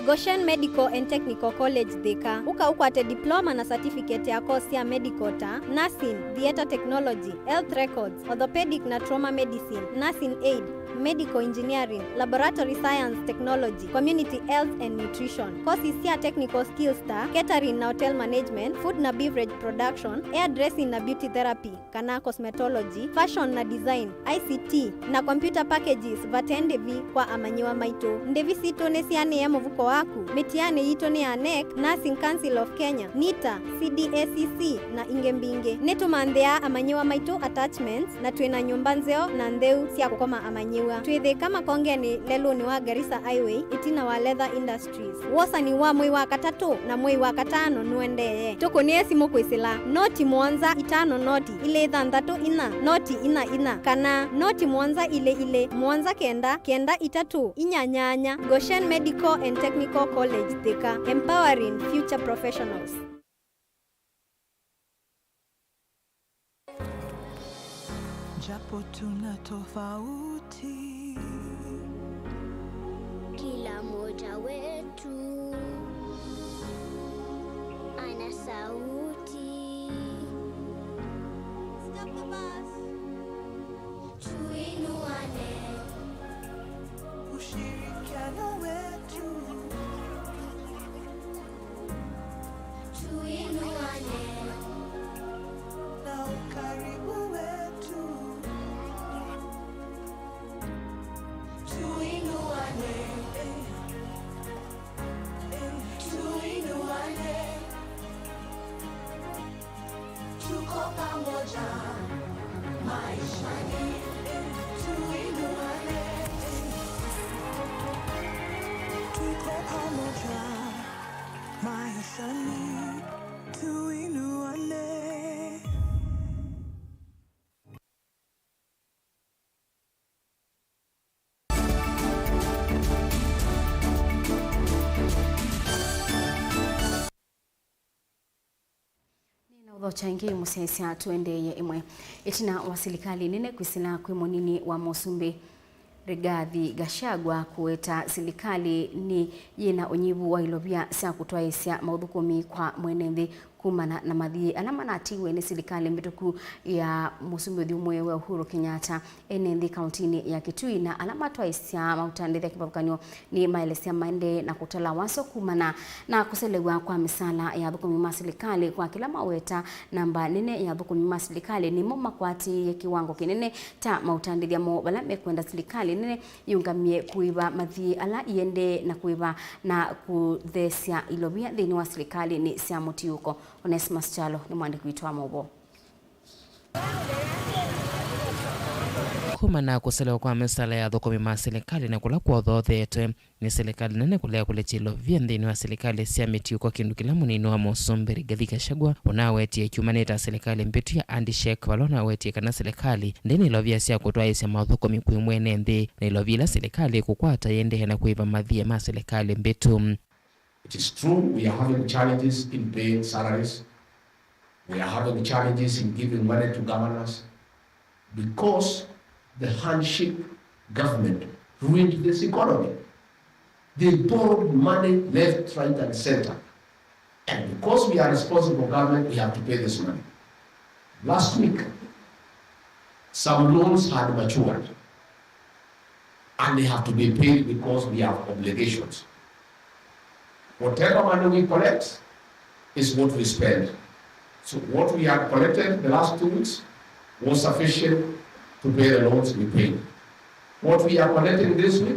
Goshen Medical and Technical College Thika. Ũka ũkwate diploma na certificate ya course sya medical ta nursing, theatre technology, health records, orthopedic na trauma medicine, nursing aid, medical engineering, laboratory science technology, community health and nutrition. Courses sya technical skills ta catering na hotel management, food na beverage production, hairdressing na beauty therapy kana cosmetology, fashion na design, I C T, na computer packages vate ndĩvi kwa amanyĩw'a maitũ. Ndĩvi sitũ nĩsianĩe mũvuko waku. Mĩtianĩ yitũ nĩ ya NEC, Nursing Council of Kenya, NITA, C D A C C, na ingĩ mbingĩ. Nĩtũmanthĩaa amanyĩw'a maitũ attachments, na twĩ na nyũmba nzeo na ntheu sya kũkoma amanyĩw'a. Twĩ Thĩka Makongenĩ, lelũnĩ wa Garissa Highway, ĩtina wa Leather Industries. Wosani wa mwei wa katatũ na mwei wa katano nũendee. Tũkũnĩe simũ kwĩsĩla noti mũonza itano noti ilĩ thanthatũ inya noti inya inya kana noti mũonza ilĩ ilĩ mũonza kenda kenda itatũ inya nyanya. Goshen Medical and Technical College Thika, empowering future professionals. Japo tuna tofauti, kila mmoja wetu ana sauti. Stop the bus. Tuinuane. Ushirikiano wetu. Tuinuane. Na ukaribu wetu. Tuinuane. Eh, eh, tuinuane. Tuko pamoja. Tuko pamoja maishani, tuinuane. Nĩnaũthokya ĩngĩ mũsyaĩĩsya tũendeeye ĩmwe. Ĩtina wa silikalĩ nene kwĩsĩla kwĩ mũnini wa mũsumbĩ Rigathi Gachagua kũweta silikalĩ nĩ yĩna ũnyivu wa ilovia sya kũtwaĩĩsya maũthũkũmi kwa mwene nthĩ kumana na mathiĩ ala manatiiwe nĩ silikalĩ mbĩtũku ya mũsumbĩ ũthyũmũe wa Uhuru Kenyatta, ene nthĩ kauntinĩ ya Kitui na ala matwaĩĩsya maũtandĩthya kĩvathũkany'o nĩmaelesya maendee na kũtala wasyo kumana na kũselew'a kwa mĩsaala ya athũkũmi ma silikalĩ kwa kĩla maweta namba nene ya athũkũmi ma silikalĩ nĩmo makwatĩĩe kĩwango kĩnene ta maũtandĩthya moo vala mekwenda silikalĩ nene yĩũngamye kũĩva mathiĩ ala iendee na kũĩva na kũtheesya ilovia nthĩnĩ wa silikalĩnĩ sya mũtiũko. Onesmus Kyalo nĩ mwandĩki witũ wa maũvoo. Kumana na kũselewa kwa mĩsaala ya athũkũmi ma silikalĩ na kũla kwothoothetwe nĩ silikalĩ nene kũlea kũlekya ilovia nthĩnĩ wa silikalĩ sya mĩtiũko, kĩndũ kĩla mũnini wa mũsumbĩ Rigathi Gachagua ũnawetie kyumanĩte na silikalĩ mbĩtu ya handshake, vala ũnawetie kana silikalĩ ndĩna ilovia sya kũtwaĩĩsya maũthũkũmi kwĩ mwene nthĩ, na ilovia ila silikalĩ ĩkũkwata yĩendee na kũĩva mathiĩ ma silikalĩ mbĩtu. It is true we are having challenges in paying salaries. We are having challenges in giving money to governors because the handshake government ruined this economy. They borrowed money left, right, and center. And because we are responsible government, we have to pay this money. Last week, some loans had matured and they have to be paid because we have obligations. Whatever money we collect is what we spend. So what we have collected the last two weeks was sufficient to pay the loans we paid. What we are collecting this week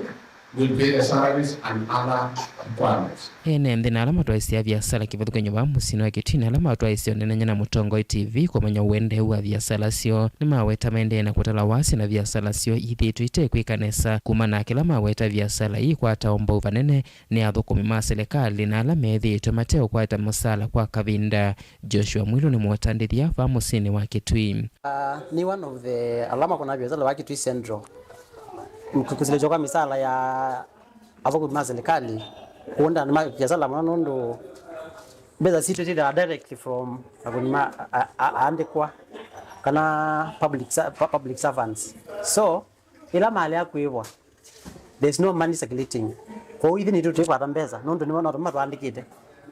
will pay the salaries and other requirements. Ene nthĩ na ala matwaĩĩsya viasala kĩvathũkany'o vaa mũsyĩnĩ wa Kitui na ala matwaĩĩsya ũneenany'a na Mũtongoi T V kũmanya ũendee wa viasala syoo nĩmaweta maendee na kũtala wasyo na viasala syoo ithĩĩtwe itekwĩka nesa kumana na kĩla maweta viasala ii kwata ũmbau vanene nĩ athũkũmi ma silikalĩ na ala methĩĩtwe mateũkwata mũsaala kwa kavinda. Joshua Mwilu nĩ mũtandĩthya vaa mũsyĩnĩ wa Kitui. Uh, nĩ one of the ala makũna viasala wa Kitui Central. Kũsilĩkya kwa mĩsaala ya athũkũmi ma silikalĩ kũũnda nĩ ma viasala mũno nũndũ mbesa sitũ itĩthaa direct from athũkũmi ma a- a- aandĩkwa kana public ser- pu- public servants. So ĩla malea kwĩvwa, there is no money circulating. Kwoou ithyĩ nĩtũ twĩkwata mbesa nũndũ nĩmo no matũandĩkĩte.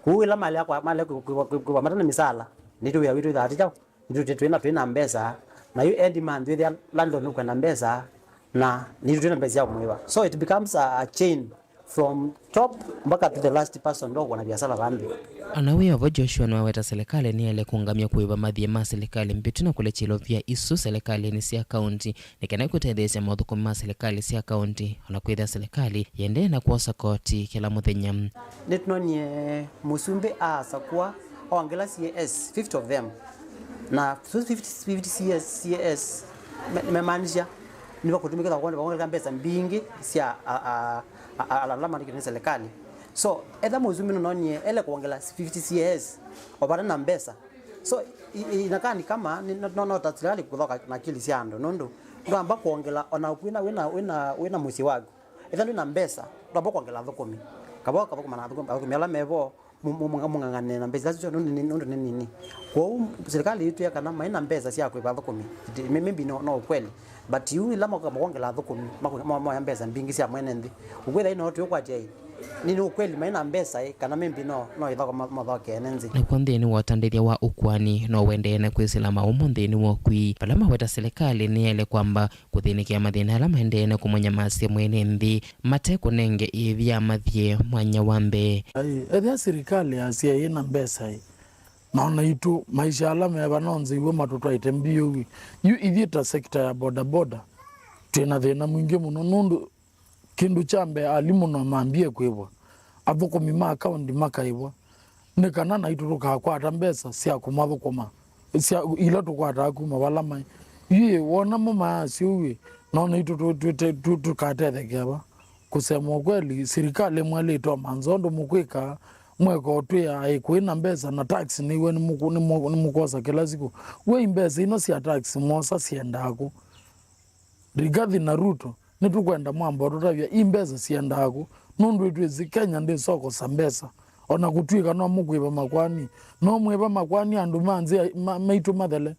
Kwoou ĩla malea kwa- malea kwĩ- kwĩ- kwĩ- kwĩvwa matana mĩsaala, nĩtũ wĩa witũ ĩthaa ti kyaũ, nĩtũ twĩ- twĩna twĩna mbesa, na yu end month wĩthĩa landlord nũkwenda mbesa, na nĩtũ twĩna mbesa sya kũmwĩva. So it becomes a, a chain from top mpaka to the last person ndokuona biasala vambi. Ana wĩ ovo, Joshua nĩwaweta silikalĩ nĩyaĩle kũũngamya kũĩva mathiĩ ma silikalĩ mbĩtu na kũlekya ilovia isu silikalĩnĩ sya kaunti nĩ kana kũtetheesya maũthũkũmi ma silikalĩ sya kaunti, o na kwĩthĩa silikalĩ yĩendee na kwosa koti kĩla mũthenya. Nĩtũnonie mũsumbĩ aasakũa aongela C A S, fifty of them. Na those fifty, fifty C A S, C A S me- memaanisya nĩvakũtũmĩka kwoneka mbesa mbingĩ sya a- a- a- a- ala ala mandĩkĩtwe nĩ silikalĩ. So etha mũsumbĩ nũnonie ele kwongela fifty C A S o vata na mbesa. So i- i- inakaa ni kama ni- no- no- no ta silikalĩ kũthoka na akili sya andũ nũndũ ndwamba kwongela ona wĩna wĩna wĩna wĩna mũsyĩ waku. Etha ndwĩna mbesa ndwamba kwongela athũkũmi. Kavaa kavathũkũma na athũkũmi athũkũmi ala mevo. Mũng'ang'ane na mbesa isu nũndũ nĩ nini. Kwoou silikalĩ yĩtwĩa kana maĩ na mbesa sya kũĩva athũkũmi. Maybe no, no ũkweli, but yu ĩla makwongela athũkũmi mamoya mbesa mbingĩ sya mwene nthĩ. Ũkwĩthĩa ino twĩkwatya ĩ nĩ ũkweli maĩ na mbesa ĩ kana maybe no, no ĩthoko mathokee ene nthĩ. Nakw'o nthĩnĩ wa ũtandĩthya wa ũkuani no ũendee na kwĩsĩla maũmũ nthĩnĩ wa ũkui vala maweta silikalĩ nĩyaĩle kwamba kũthĩnĩkĩa mathĩna ala maendee na kũmũnyamasya mwene nthĩ mate kũnenge ĩĩvya mathyĩ mwanya wa mbee. Ai, ethĩa silikalĩ yasya yĩna mbesa ĩ, na ona itũ maisha ala meva no nzĩw'e matũtwaĩte mbio wĩ. Yu ithyĩ ta sekta ya bodaboda twĩna thĩna mwingĩ mũno nũndũ kĩndũ kya mbee alimũ no mambie kwĩvwa, athũkũmi ma kaũnti makaĩvwa, nĩ kana naitũ tũkakwata mbesa sya kũmathũkũma sya ila tũkwataa kuma vala maĩ. Yu wona mo maasya ũu, nona itũ tũ- tũ- tũ- tũ- tũkatethekea va? Kusema ukweli, sirikali ĩmwe ĩlĩtoma nzondo mũkwĩka mweka ũtwĩa aĩ kũĩ na mbesa na tax nĩw'e nĩmũkũ- nĩmũ- nĩmũkwosa kĩla siku. Wei mbesa ino sya tax mwosa syendaa kũ? Rigathi na Ruto, nĩtũkwenda mwamba ũtũtavya i mbesa syendaa kũ, nũndũ ĩtwĩsĩ Kenya ndĩsokosa mbesa. Ona kũtw'ĩka no mũkwĩva makwani, no mwĩva makwani andũ ma nzĩa ma- maitũ mathele.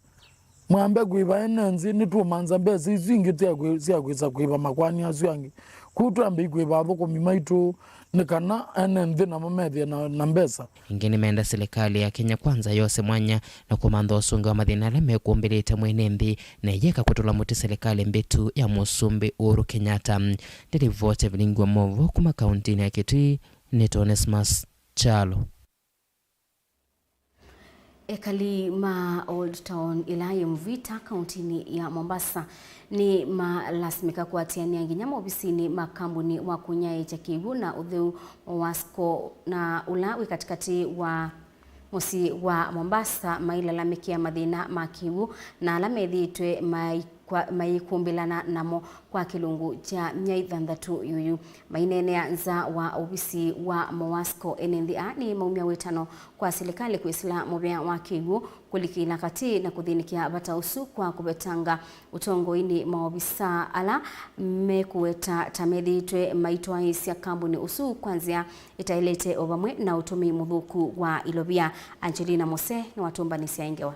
Mwambe kwĩva ene nthĩ, nĩtũmanza mbesa isu ingĩ sya kwĩ- sya kwĩsa kwĩva makwani asu angĩ. Kwoou twambe kwĩva athũkũmi maitũ, nĩ kana ene nthĩ namo methĩe na, na mbesa. Ĩngĩ nĩmeenda silikalĩ ya Kenya Kwanza yose mwanya na kũmantha ũsũngĩo wa mathĩna ala mekũmbĩlĩte mwene nthĩ, na ĩyĩka kũtũla mũtĩ silikalĩ mbĩtu ya Mũsumbĩ Uhuru Kenyatta. Ndĩlivoti Evelyn Ngua Movo kuma kaũntĩnĩ ya Kitui, nĩ Onesmus Kyalo. Ekali ma Old Town ĩla yĩ Mvita kaũntĩnĩ ya Mombasa nĩ malasimĩka kũatĩanĩa nginya maovisinĩ ma kambuni wa kũnyaĩĩkya kĩw'ũ na ũtheu wa Mowasco, na ũla wĩ katĩkatĩ wa mũsyĩ wa Mombasa mailalamĩkĩa mathĩna ma kĩw'ũ na ala methĩĩtwe maikwa- mayĩkũmbĩlana namo kwa kĩlungu kya myei thanthatũ yuyu. Maineenea nza wa ovisi wa Mowasco, ene nthĩ aa nĩmaumya wĩtano kwa silikalĩ kwĩsĩla mũvea wa kĩw'ũ kũlikĩla katĩ na kũthĩnĩkĩa vata ũsu kwa kũvetanga ũtongoinĩ maovisa ala mekũweta ta methĩĩtwe maitwaĩĩsya kambuni ũsu kwa nzĩa ĩtaĩlĩte o vamwe na ũtũmĩi mũthũku wa ilovia. Angelina Mose nĩwatũmbanĩsya ĩ ngewa.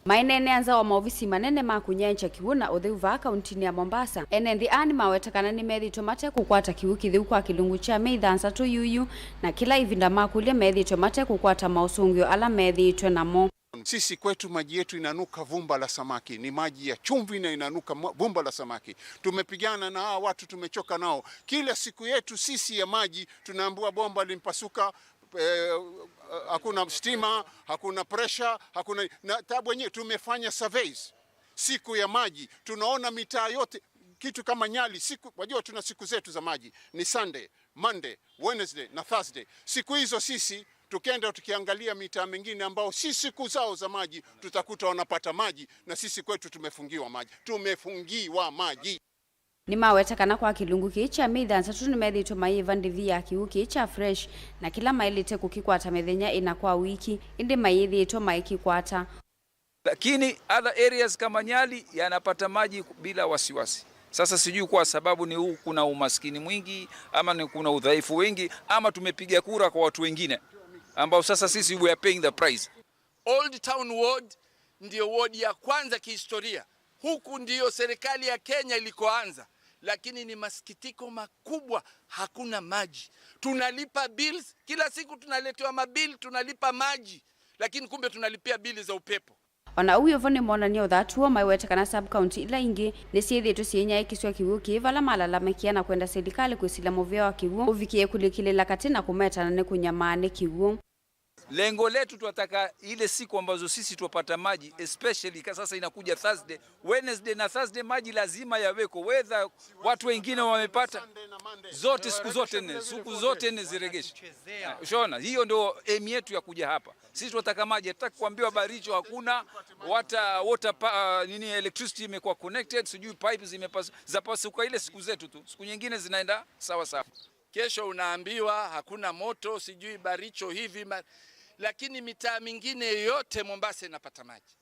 Maineenea nza wa maovisi manene ma kũnyaĩĩkya kĩw'ũ na ũtheu vaa kaũntĩnĩ ya Mombasa, ene nthĩ aa nĩmaweta kana nĩmethĩĩtwe mate kũkwata kĩw'ũ kĩtheu kwa kĩlungu kya myei thanthatũ yuyu, na kĩla ĩvinda makũlya methĩĩtwe mate kũkwata maũsũngĩo ala methĩĩtwe namo. Sisi kwetu maji yetu inanuka vumba la samaki, ni maji ya chumvi na inanuka mwa- vumba la samaki. Tumepigana na hawa watu, tumechoka nao. Kila siku yetu sisi ya maji tunaambiwa bomba limpasuka, eh, hakuna stima, hakuna pressure, hakuna na tabu yenyewe. Tumefanya surveys siku ya maji, tunaona mitaa yote, kitu kama Nyali siku, wajua tuna siku zetu za maji ni Sunday, Monday, Wednesday na Thursday. Siku hizo sisi tukienda tukiangalia mitaa mingine ambao si siku zao za maji, tutakuta wanapata maji na sisi kwetu tumefungiwa maji. Tumefungiwa maji. Nĩmaweta kana kwa kĩlungu kĩĩ kya myei thanthatũ nĩmethĩĩtwe mayĩva ndĩvi ya kĩw'ũ kĩĩ kya fresh, na kĩla maĩlĩte kũkĩkwata mĩthenya ĩna kwa wiki, ĩndĩ mayĩthĩĩtwe maikĩkwata. Lakini other areas kama Nyali yanapata maji bila wasiwasi. Sasa sijui kwa sababu ni huu kuna umaskini mwingi, ama ni kuna udhaifu wengi, ama tumepiga kura kwa watu wengine ambao sasa sisi we are paying the price. Old Town Ward ndio ward ya kwanza kihistoria. Huku ndio serikali ya Kenya ilikoanza, lakini ni masikitiko makubwa, hakuna maji. Tunalipa bills, kila siku tunaletewa mabill, tunalipa maji, lakini kumbe tunalipia bili za upepo. Ona ũu wĩ vo nĩmonany'a ũthatu woo maiweta kana sub-county ila ingĩ nĩsyĩthĩĩtwe syĩnyaĩĩkĩsya kĩw'ũ kĩĩ vala malalamĩkĩa na kwenda silikalĩ kwĩsĩla mũvea wa kĩw'ũ ũvikĩe kũlikĩlĩla katĩ na kũmetana nĩ kũnyamaa nĩ kĩw'ũ. Lengo letu, twataka ile siku ambazo sisi twapata maji, especially ka-, sasa inakuja Thursday, Wednesday na Thursday maji lazima yaweko, whether watu wengine wamepata, zote, siku zote nne, siku zote nne ziregeshwe. Ushaona, hiyo ndio aim yetu ya kuja hapa. Sisi tunataka maji, hatutaki kuambiwa Baricho hakuna water, water pa-, nini, electricity imekuwa connected, sijui pipes zimepasu-, zapasuka, ile siku zetu tu. Siku nyingine zinaenda sawa sawa. Kesho unaambiwa hakuna moto, sijui Baricho hivi ma-, lakini mitaa mingine yote Mombasa inapata maji.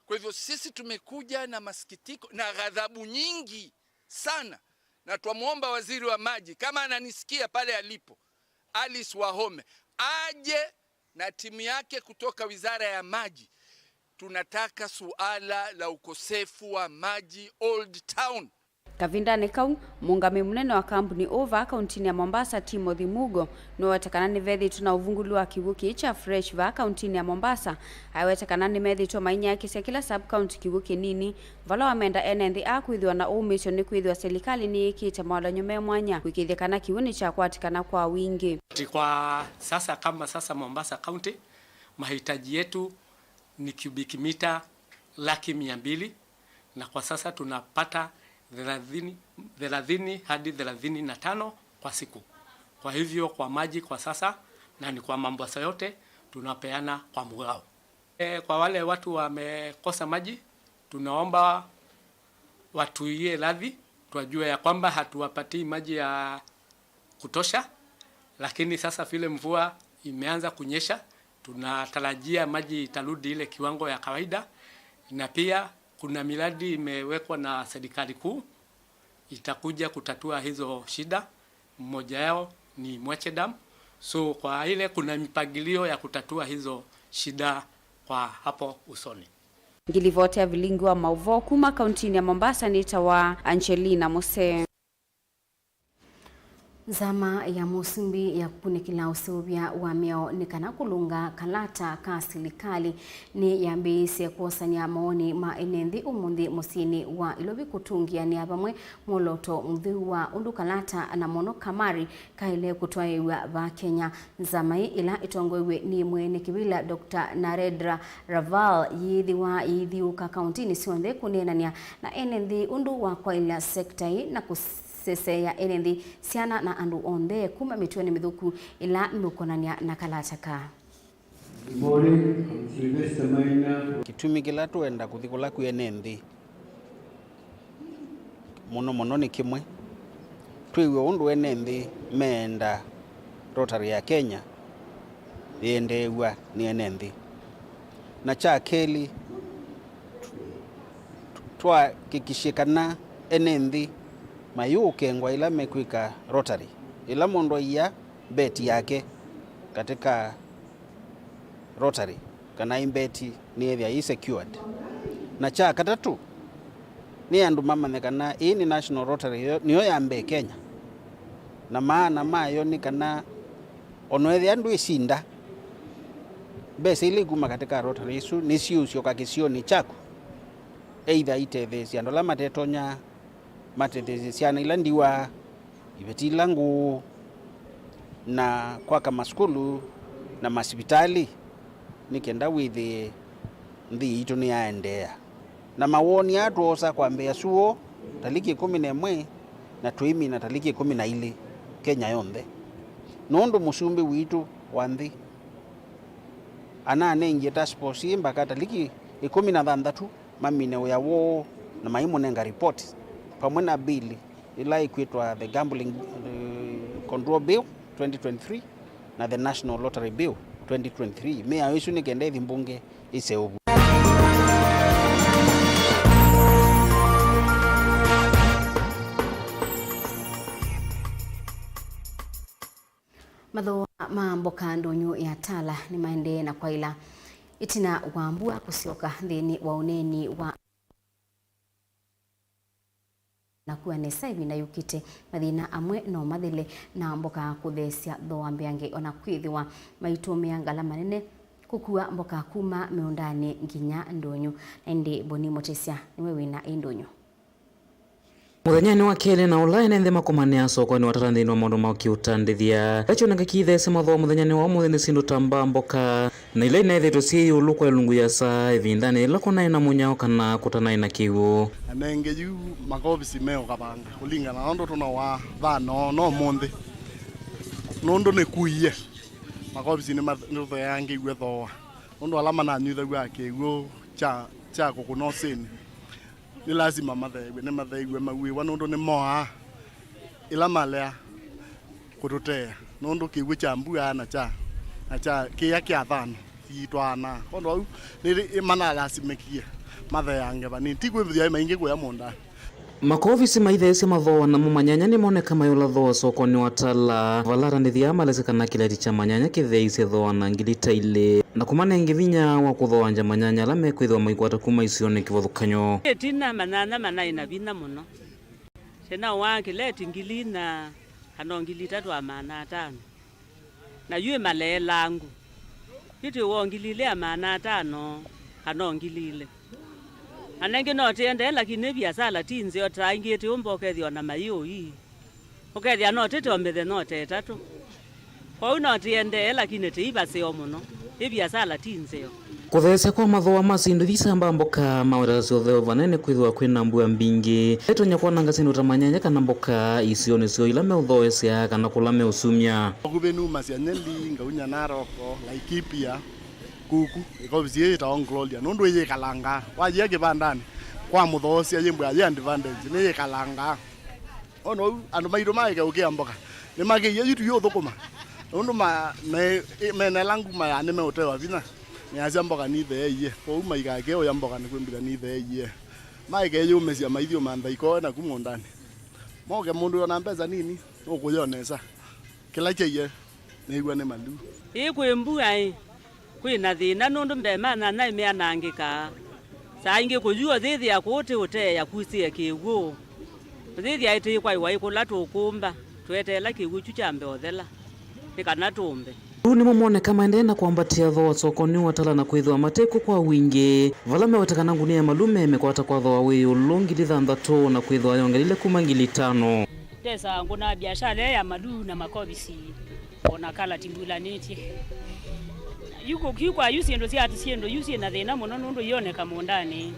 Kwa hivyo sisi tumekuja na masikitiko na ghadhabu nyingi sana, na twamwomba waziri wa maji, kama ananisikia pale alipo, Alice Wahome, aje na timu yake kutoka wizara ya maji. Tunataka suala la ukosefu wa maji Old Town. Kavindanĩ kau, mũũngamĩi mũnene wa kambuni ũũ vaa kauntinĩ ya Mombasa, Timothy Mugo, nĩwaweta kana nĩvethĩĩtwe na ũvungũlu wa kĩw'ũ kĩĩ kya fresh vaa kauntinĩ ya Mombasa. Aiweta kana nĩmethĩĩtwe mainyaĩĩkĩsya kĩla sub-county kĩw'ũ kĩnini, vala wamenda ene nthĩ aa kwĩthĩwa na ũũmĩĩsyo nĩkwĩthĩwa silikalĩ nĩyĩkĩĩte mawalany'o me mwanya kũĩkĩĩthya kana kĩw'ũ nĩkyakwatĩkana kwa wingĩ. Kwa sasa, kama sasa Mombasa County, mahitaji yetu ni cubic mita laki mia mbili, na kwa sasa tunapata thelathini, thelathini hadi thelathini na tano kwa siku. Kwa hivyo kwa maji kwa sasa, na ni kwa Mombasa yote, tunapeana kwa mgao. E, kwa wale watu wamekosa maji, Tunaomba watuwie radhi, twajua ya kwamba hatuwapatii maji ya kutosha, lakini sasa vile mvua imeanza kunyesha, tunatarajia maji itarudi ile kiwango ya kawaida, na pia kuna miradi imewekwa na serikali kuu itakuja kutatua hizo shida. Mmoja yao ni Mwache Dam. So kwa ile kuna mipangilio ya kutatua hizo shida kwa hapo usoni. Ngilivoti ya vilingi wa mauvoo kuma kauntinĩ ya Mombasa nĩtawa Angelina Muse. Nzama ya mũsumbĩ ya kũkunĩkĩla ũseũvya wa mĩao nĩ kana kũlũnga kalata ka silikalĩ nĩyambĩĩisye kwosany'a mawoni ma ene nthĩ ũmũnthĩ mũsyĩnĩ wa Ilovi kũtũngĩanĩa vamwe mwolooto mũtheu wa ũndũ kalata na mũno kamari kaĩle kũtwaĩĩw'a vaa Kenya. Nzama ĩĩ ĩla ĩtongoew'e nĩ mwene kĩvĩla Doctor Narendra Raval yĩĩthĩwa yĩithyũũka kauntinĩ syonthe kũneenany'a na ene nthĩ ũndũ wa kwaĩlya sekta ĩĩ na kũseseea ene nthĩ, syana na andũ onthe kuma mĩtũonĩ mĩthũku ĩla meũkonany'a na kalata kaa. Good morning, I'm Sylvester Maina. Kĩtumi kĩla tũenda kũthi kũla kwĩ ene nthĩ mũno mũno nĩ kĩmwe, twĩw'e ũndũ ene nthĩ meenda Rotary ya Kenya yĩendeew'a nĩ ene nthĩ. Na kya kelĩ, twahakikishe kana ene nthĩ mayũkengwa ĩla mekwĩka Rotary. Ĩla mũndũ aia mbeti yake katika Rotary, kana ĩmbeti nĩyĩthĩa yĩ secured. Na kya katatũ, nĩ andũ mamanye kana ĩĩ nĩ National Rotary yo, nĩyo ya mbee Kenya. Na maana mayo nĩ kana ona ethĩa ndwĩsinda, mbesa ila ikuma katika Rotary ĩsu nĩsiũsyoka kĩsionĩ kyaku, either itetheesye andũ ala matetonya, matetheesye syana ila ndiwa, iveti ila ngũũ, na kwaka masukulu na masivitalĩ, nĩ kenda wĩthĩe nthĩ yitũ nĩyaendeea. Na mawoni aa twoosa kwambĩĩa syũa taliki ĩkũmi na ĩmwe na tũimina taliki ĩkũmi na ilĩ Kenya yonthe, nũndũ mũsumbĩ witũ wa nthĩ ananengie task force ĩĩ mbaka taliki ĩkũmi na thanthatũ mamine wĩa woo na maimũnenga report vamwe na bill ĩla ĩkwĩtwa the Gambling, eh, Control Bill twenty twenty-three na the National Lottery Bill twenty twenty-three. Mĩao ĩsu nĩ kenda ĩthi mbunge ĩseũvw'e. Mathooa ma mboka ndũnyũ ya Tala nĩmaendee na kwaĩla ĩtina wa mbua kũsyoka nthĩnĩ wa ũneeni wa na kua nesa ĩvinda yũkĩte. Mathĩna amwe no mathele na mboka kũtheesya thooa mbeange, ona kwĩthĩwa maitũmĩa ngalama nene kũkua mboka kuma mĩũndanĩ nginya ndũnyũ. Na ĩndĩ Boni Mũtĩsya nĩwe wĩna ĩ ndũnyũ. Mũthenyanĩ wa kelĩ na ũla ene nthĩ makomanĩaa sokonĩ wa Tala nthĩnĩ wa maũndũ ma kĩũtandĩthya. Kĩla kyoneka kĩtheesya mathooa mũthenyanĩ wa ũmũnthĩ nĩ syĩndũ ta mbaa, mboka, na ila ineethĩtwe syĩ ĩũlũ kwa ĩlungu yĩasa ĩvindanĩ yĩla kũnaĩ na mũnyao kana kũtanaĩ na kĩw'ũ. Anenge yu makovisi meũkavanga kũlingana na ũndũ tũnowa thano no ũmũnthĩ, nũndũ nĩkuie. Makovisi nĩmathũeangĩw'e thooa nũndũ ala mananyw'ĩthaw'a kĩw'ũ kya, kya kũkũna ũsĩnĩ. Nĩ lasima matheew'e, nĩmatheew'e mauĩwa nũndũ nĩmoaa ĩla malea kũtũtea nũndũ kĩw'ũ kya mbua na kya, na kya kĩĩa kya thano siitwaanaa. Kwondũ vau nĩ manalasimĩkie matheange vanini, ti kwĩthĩa maingĩ kũya mũũndanĩ. Makovisi maitheesya mathooa namo manyanya nĩmoneka mayũla thooa sokonĩ wa Tala, vala atandĩthya aa malesĩ kana kĩleti kya manyanya kĩtheeisye thooa na ngili ta ilĩ. Na kũmanenge vinya wa kũthooangya manyanya ala mekwĩthĩwa maikwata kuma isionĩ kĩvathũkany'o. Ĩtina manyanya manaĩ na vinya mũno. Kĩnaũaa kĩleti ngili inya kana o ngili itatũ na maana atano. Na yu ĩmaleelangũ. Yu twĩ wa o ngili ilĩ na maana atano kana o ngili ilĩ. Anenge no tĩendee, lakini nĩ viasala ti nzeo ta ingĩ, ĩtĩũmba ũkethĩa o na mayĩũi. Ũkethĩa no tĩte o mĩthenya o ta ĩtatũ. Kwoou no tĩendee, lakini tĩivaseo mũno. Ĩ viasala ti nzeo. Kũtheesya kwa mathooa ma syĩndũ ithi syambaa mboka, maweta ta syothe vanene kwĩthĩwa kwĩ na mbua mbingĩ ĩtonya kwananga syĩndũ ta manyanya kana mboka isionĩ syoo ila meũthooesya kana kũla meũsumya. Vakuvĩ numasya Nyeri, ngaunya Narok, Laikipia, kuku, ĩkovisi yĩĩ yĩtawa Gloria, nũndũ ĩyĩkalangaa. Wayĩa kĩvandanĩ, Kwa mũthoosya yĩmbwa yĩ advantage, nĩyĩkalangaa. Ona ũu, andũ maitũ maĩke ũkĩa mboka. Nĩmakĩie yu tuyũthũkũma. Nũndũ ma, me, mena ĩla nguma ya nĩmeũtewa vinya. Nĩasya mboka nitheeie. Kwoou maikakĩe ũya mboka nĩkwĩmbĩthya nitheeie. Maĩke yũmĩsya maithiũmantha ikoe naku mũũndanĩ. Moke mũndũ ona mbesa nini, ũkũyonesa. Kĩla kyaie, nĩw'a nĩ maluu. Ĩĩ kwĩ mbua ĩ, kwĩ na thĩna nũndũ mbee ma nyanya ĩmeanangĩkaa. Saa ingĩ kũyua ũthĩthĩa kũũ tĩ ũteea kusĩe kĩw'ũ. Ũthĩthĩa ĩtĩĩkwa ĩwaĩ kũla tũkũmba, tweteela kĩw'ũ kyu kyambe ũthela, nĩ kana tũmbe. Yu nĩmo moneka maendee na kwambatĩa thooa sokonĩ wa Tala na kwĩthĩwa mate kw'o kwa wingĩ, vala meweta kana ngũnia ya maluu memekwata kwa thooa wĩ ĩũlũ ngili thanthatũ na kwĩthĩwa yongelile kuma ngili itano. Ndesa ngũna biashara ya maluu na makovisi, o na kalati mbulanĩtye. Yu kũ-, yu kwa yu syĩndũ sya, syĩndũ yu syĩ na thĩna mũno nũndũ ioneka mũũndanĩ.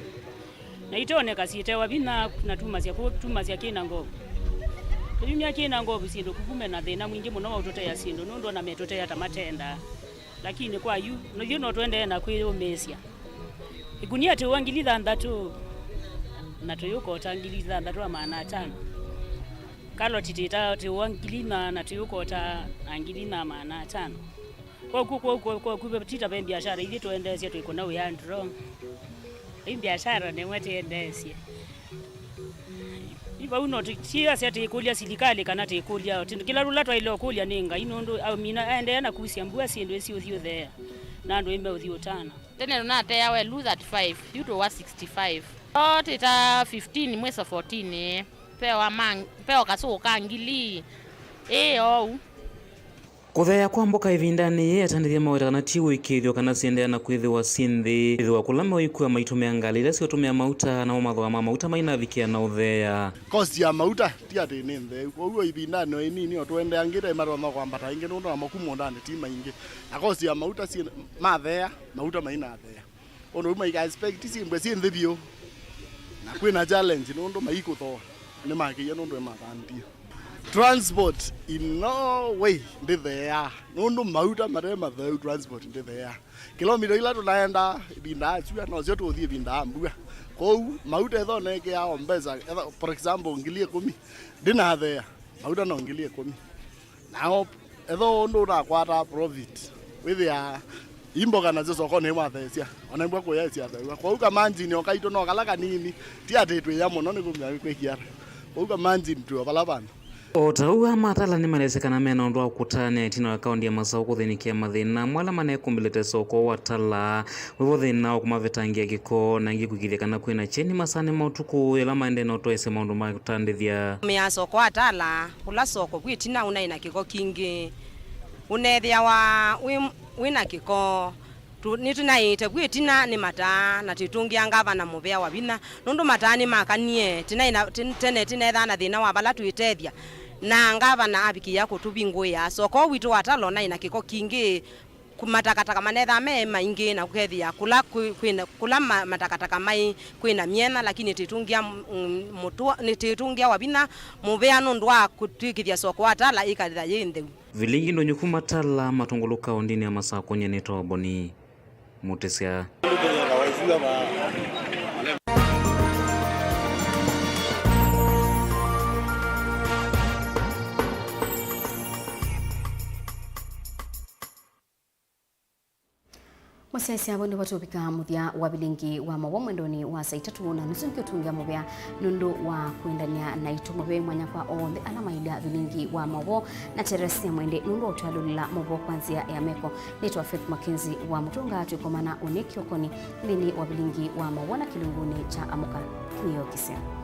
Na itoneka syĩtewa vinya na tumasya kũ, tumasya kĩna ngovu. Tũyumya kĩna ngovu syĩndũ kukume na thĩna mwingĩ mũno wa ũtũtea syĩndũ nũndũ ona metũtea ta matenda. Lakini kwa yu, no yu no tũendee na kwĩyũmĩĩsya. Ĩkunia tĩũa ngili thanthatũ, na tũyũkota ngili thanthatũ na maana atano. Kaloti tĩta tĩũa ngili na, na tũyũkota na ngili na maana atano. Kwoku, kwoku, kwoku, tita ve biashara, ithyĩ tũendeesye twĩkũna wĩa ndro. Ĩ biashara nĩwe tĩendeesye. Ĩ vau no tũtiasya tĩkũlya silikalĩ kana tĩkũlya o tĩndũ. Kĩla tũla twaĩle ũkũlya nĩ Ngai, nũndũ aumina aendeea na kusya mbua syĩndũ ĩsi ũthi ũtheea, na andũ ĩme ũthi ũtana. Tene tũnateawa ĩlu thirty-five, yu tũwa sixty-five. O tĩta fifteen, mwĩso fourteen, pewa mang-, pewa kasũkũ ka ngili. Ĩ ou. Kũtheea kwa mboka ĩvindanĩ yĩĩ atandĩthya maweta kana ti ũĩkĩĩthyo kana syendeea na kwĩthĩwa syĩ nthĩ, ĩthĩwa kũla meũikua maitũmĩa ngalĩ ila siũtũmĩa mauta, namo mathooa ma mauta mainavikĩa na ũtheea. Cost ya mauta ti atĩ nĩ ntheu, kwoou ĩvindanĩ o ĩnini o tũendeangĩte matonya kwambata ĩngĩ nũndũ namo kuma ũndanĩ ti maingĩ, na cost ya mauta syĩ matheea, mauta mainatheea. Ũndũ ũu maika expect syĩmbwe syĩ nthĩ vyũ. Na kwĩna challenge nũndũ maikũthooa. Nĩmakĩie nũndũ nĩmathandie. Transport in no way ndĩtheea. Nũndũ mauta mate matheu transport ndĩtheea. Kilomita ila tũnaenda ĩvinda ya syũa, nosyo tũũthi ĩvinda ya mbua. Kwoou mauta ethonekea o mbesa, etha, for example, ngili ĩkũmi, ndĩnatheea. Mauta no ngili ĩkũmi. Nao, ethĩwa ũndũ ũtakwataa profit, wĩthĩaa imboka nasyo sokonĩ nĩwatheesya, ona imbwa kũya isyatheew'a. Kwoou kamanjini o kaitũ no kala kanini, ti atĩ twĩya mũno nĩ kumya kwĩkia. Kwoou kamanjini twĩ o vala vandũ. O ta ũu, aa ma Tala nĩmaelesya kana mena ũndũ wa kũtanĩa ĩtina wa kaũnti ya Masaũ kũthĩnĩkĩa mathĩna amwe ala manekũmbĩlĩte soko wa Tala, wĩvo thĩna wa kũmavetangĩa kĩko, na angĩ kũĩkĩĩthya kana kwĩna kyeni masaanĩ ma ũtukũ yĩla maendee na ũtwaĩsya maũndũ ma kũtandĩthya. Mĩa soko wa Tala, ũla soko kwĩ ĩtina ũnaĩ na kĩko kingĩ, ũneethĩawa wĩ, wĩ na kĩko. Tũ-, nĩtũnaĩĩte vu ĩtina nĩ mataa, na twĩtũngĩa ngavana mũvea wa vinya, nũndũ mataa nĩmakanie. Tĩnaĩ na, tĩ-, tene tĩneethaa na thĩna wa vala twĩtethya, na ngavana avikĩĩa kũtũvingũĩa. Soko witũ wa Tala ũnaĩ na kĩko kingĩ, ku-, matakataka manethaa me maingĩ, na ũkethĩa kũla kwĩ, kwĩna, kũla ma-, matakataka maĩ kwĩna myena, lakini nĩtwĩtũngĩa, mm, mũtũa, nĩtwĩtũngĩa wa vinya mũvea nũndũ wa kũtwĩkĩthya soko wa Tala ĩkatha yĩ ntheu. Vilingi ndũnyũ kuma Tala, Matũngũlũ kaũndĩnĩ ya Masakũ, nyie nĩtawa Boni Mũtĩsya. Mũsyaĩĩsya, vau nĩvo tũvika mũthya wa vilingi wa maũvoo mwendonĩ wa saa itatũ na nusu. Nĩkĩũtũngĩa mũvea nũndũ wa kwendany'a naitũ. Mũvea mwanya kwa onthe ala mailya vilingi wa maũvoo na Teresia Mwende nũndũ wa ũtwalũlĩla maũvoo kwa nzĩa ya meko. Nĩtawa Faith Mackenzie wa Mũtũnga, twĩkomana ũnĩ kĩokonĩ nthĩnĩ wa vilingi wa maũvoo na kĩlungunĩ kya Amũka Nĩyokĩsya.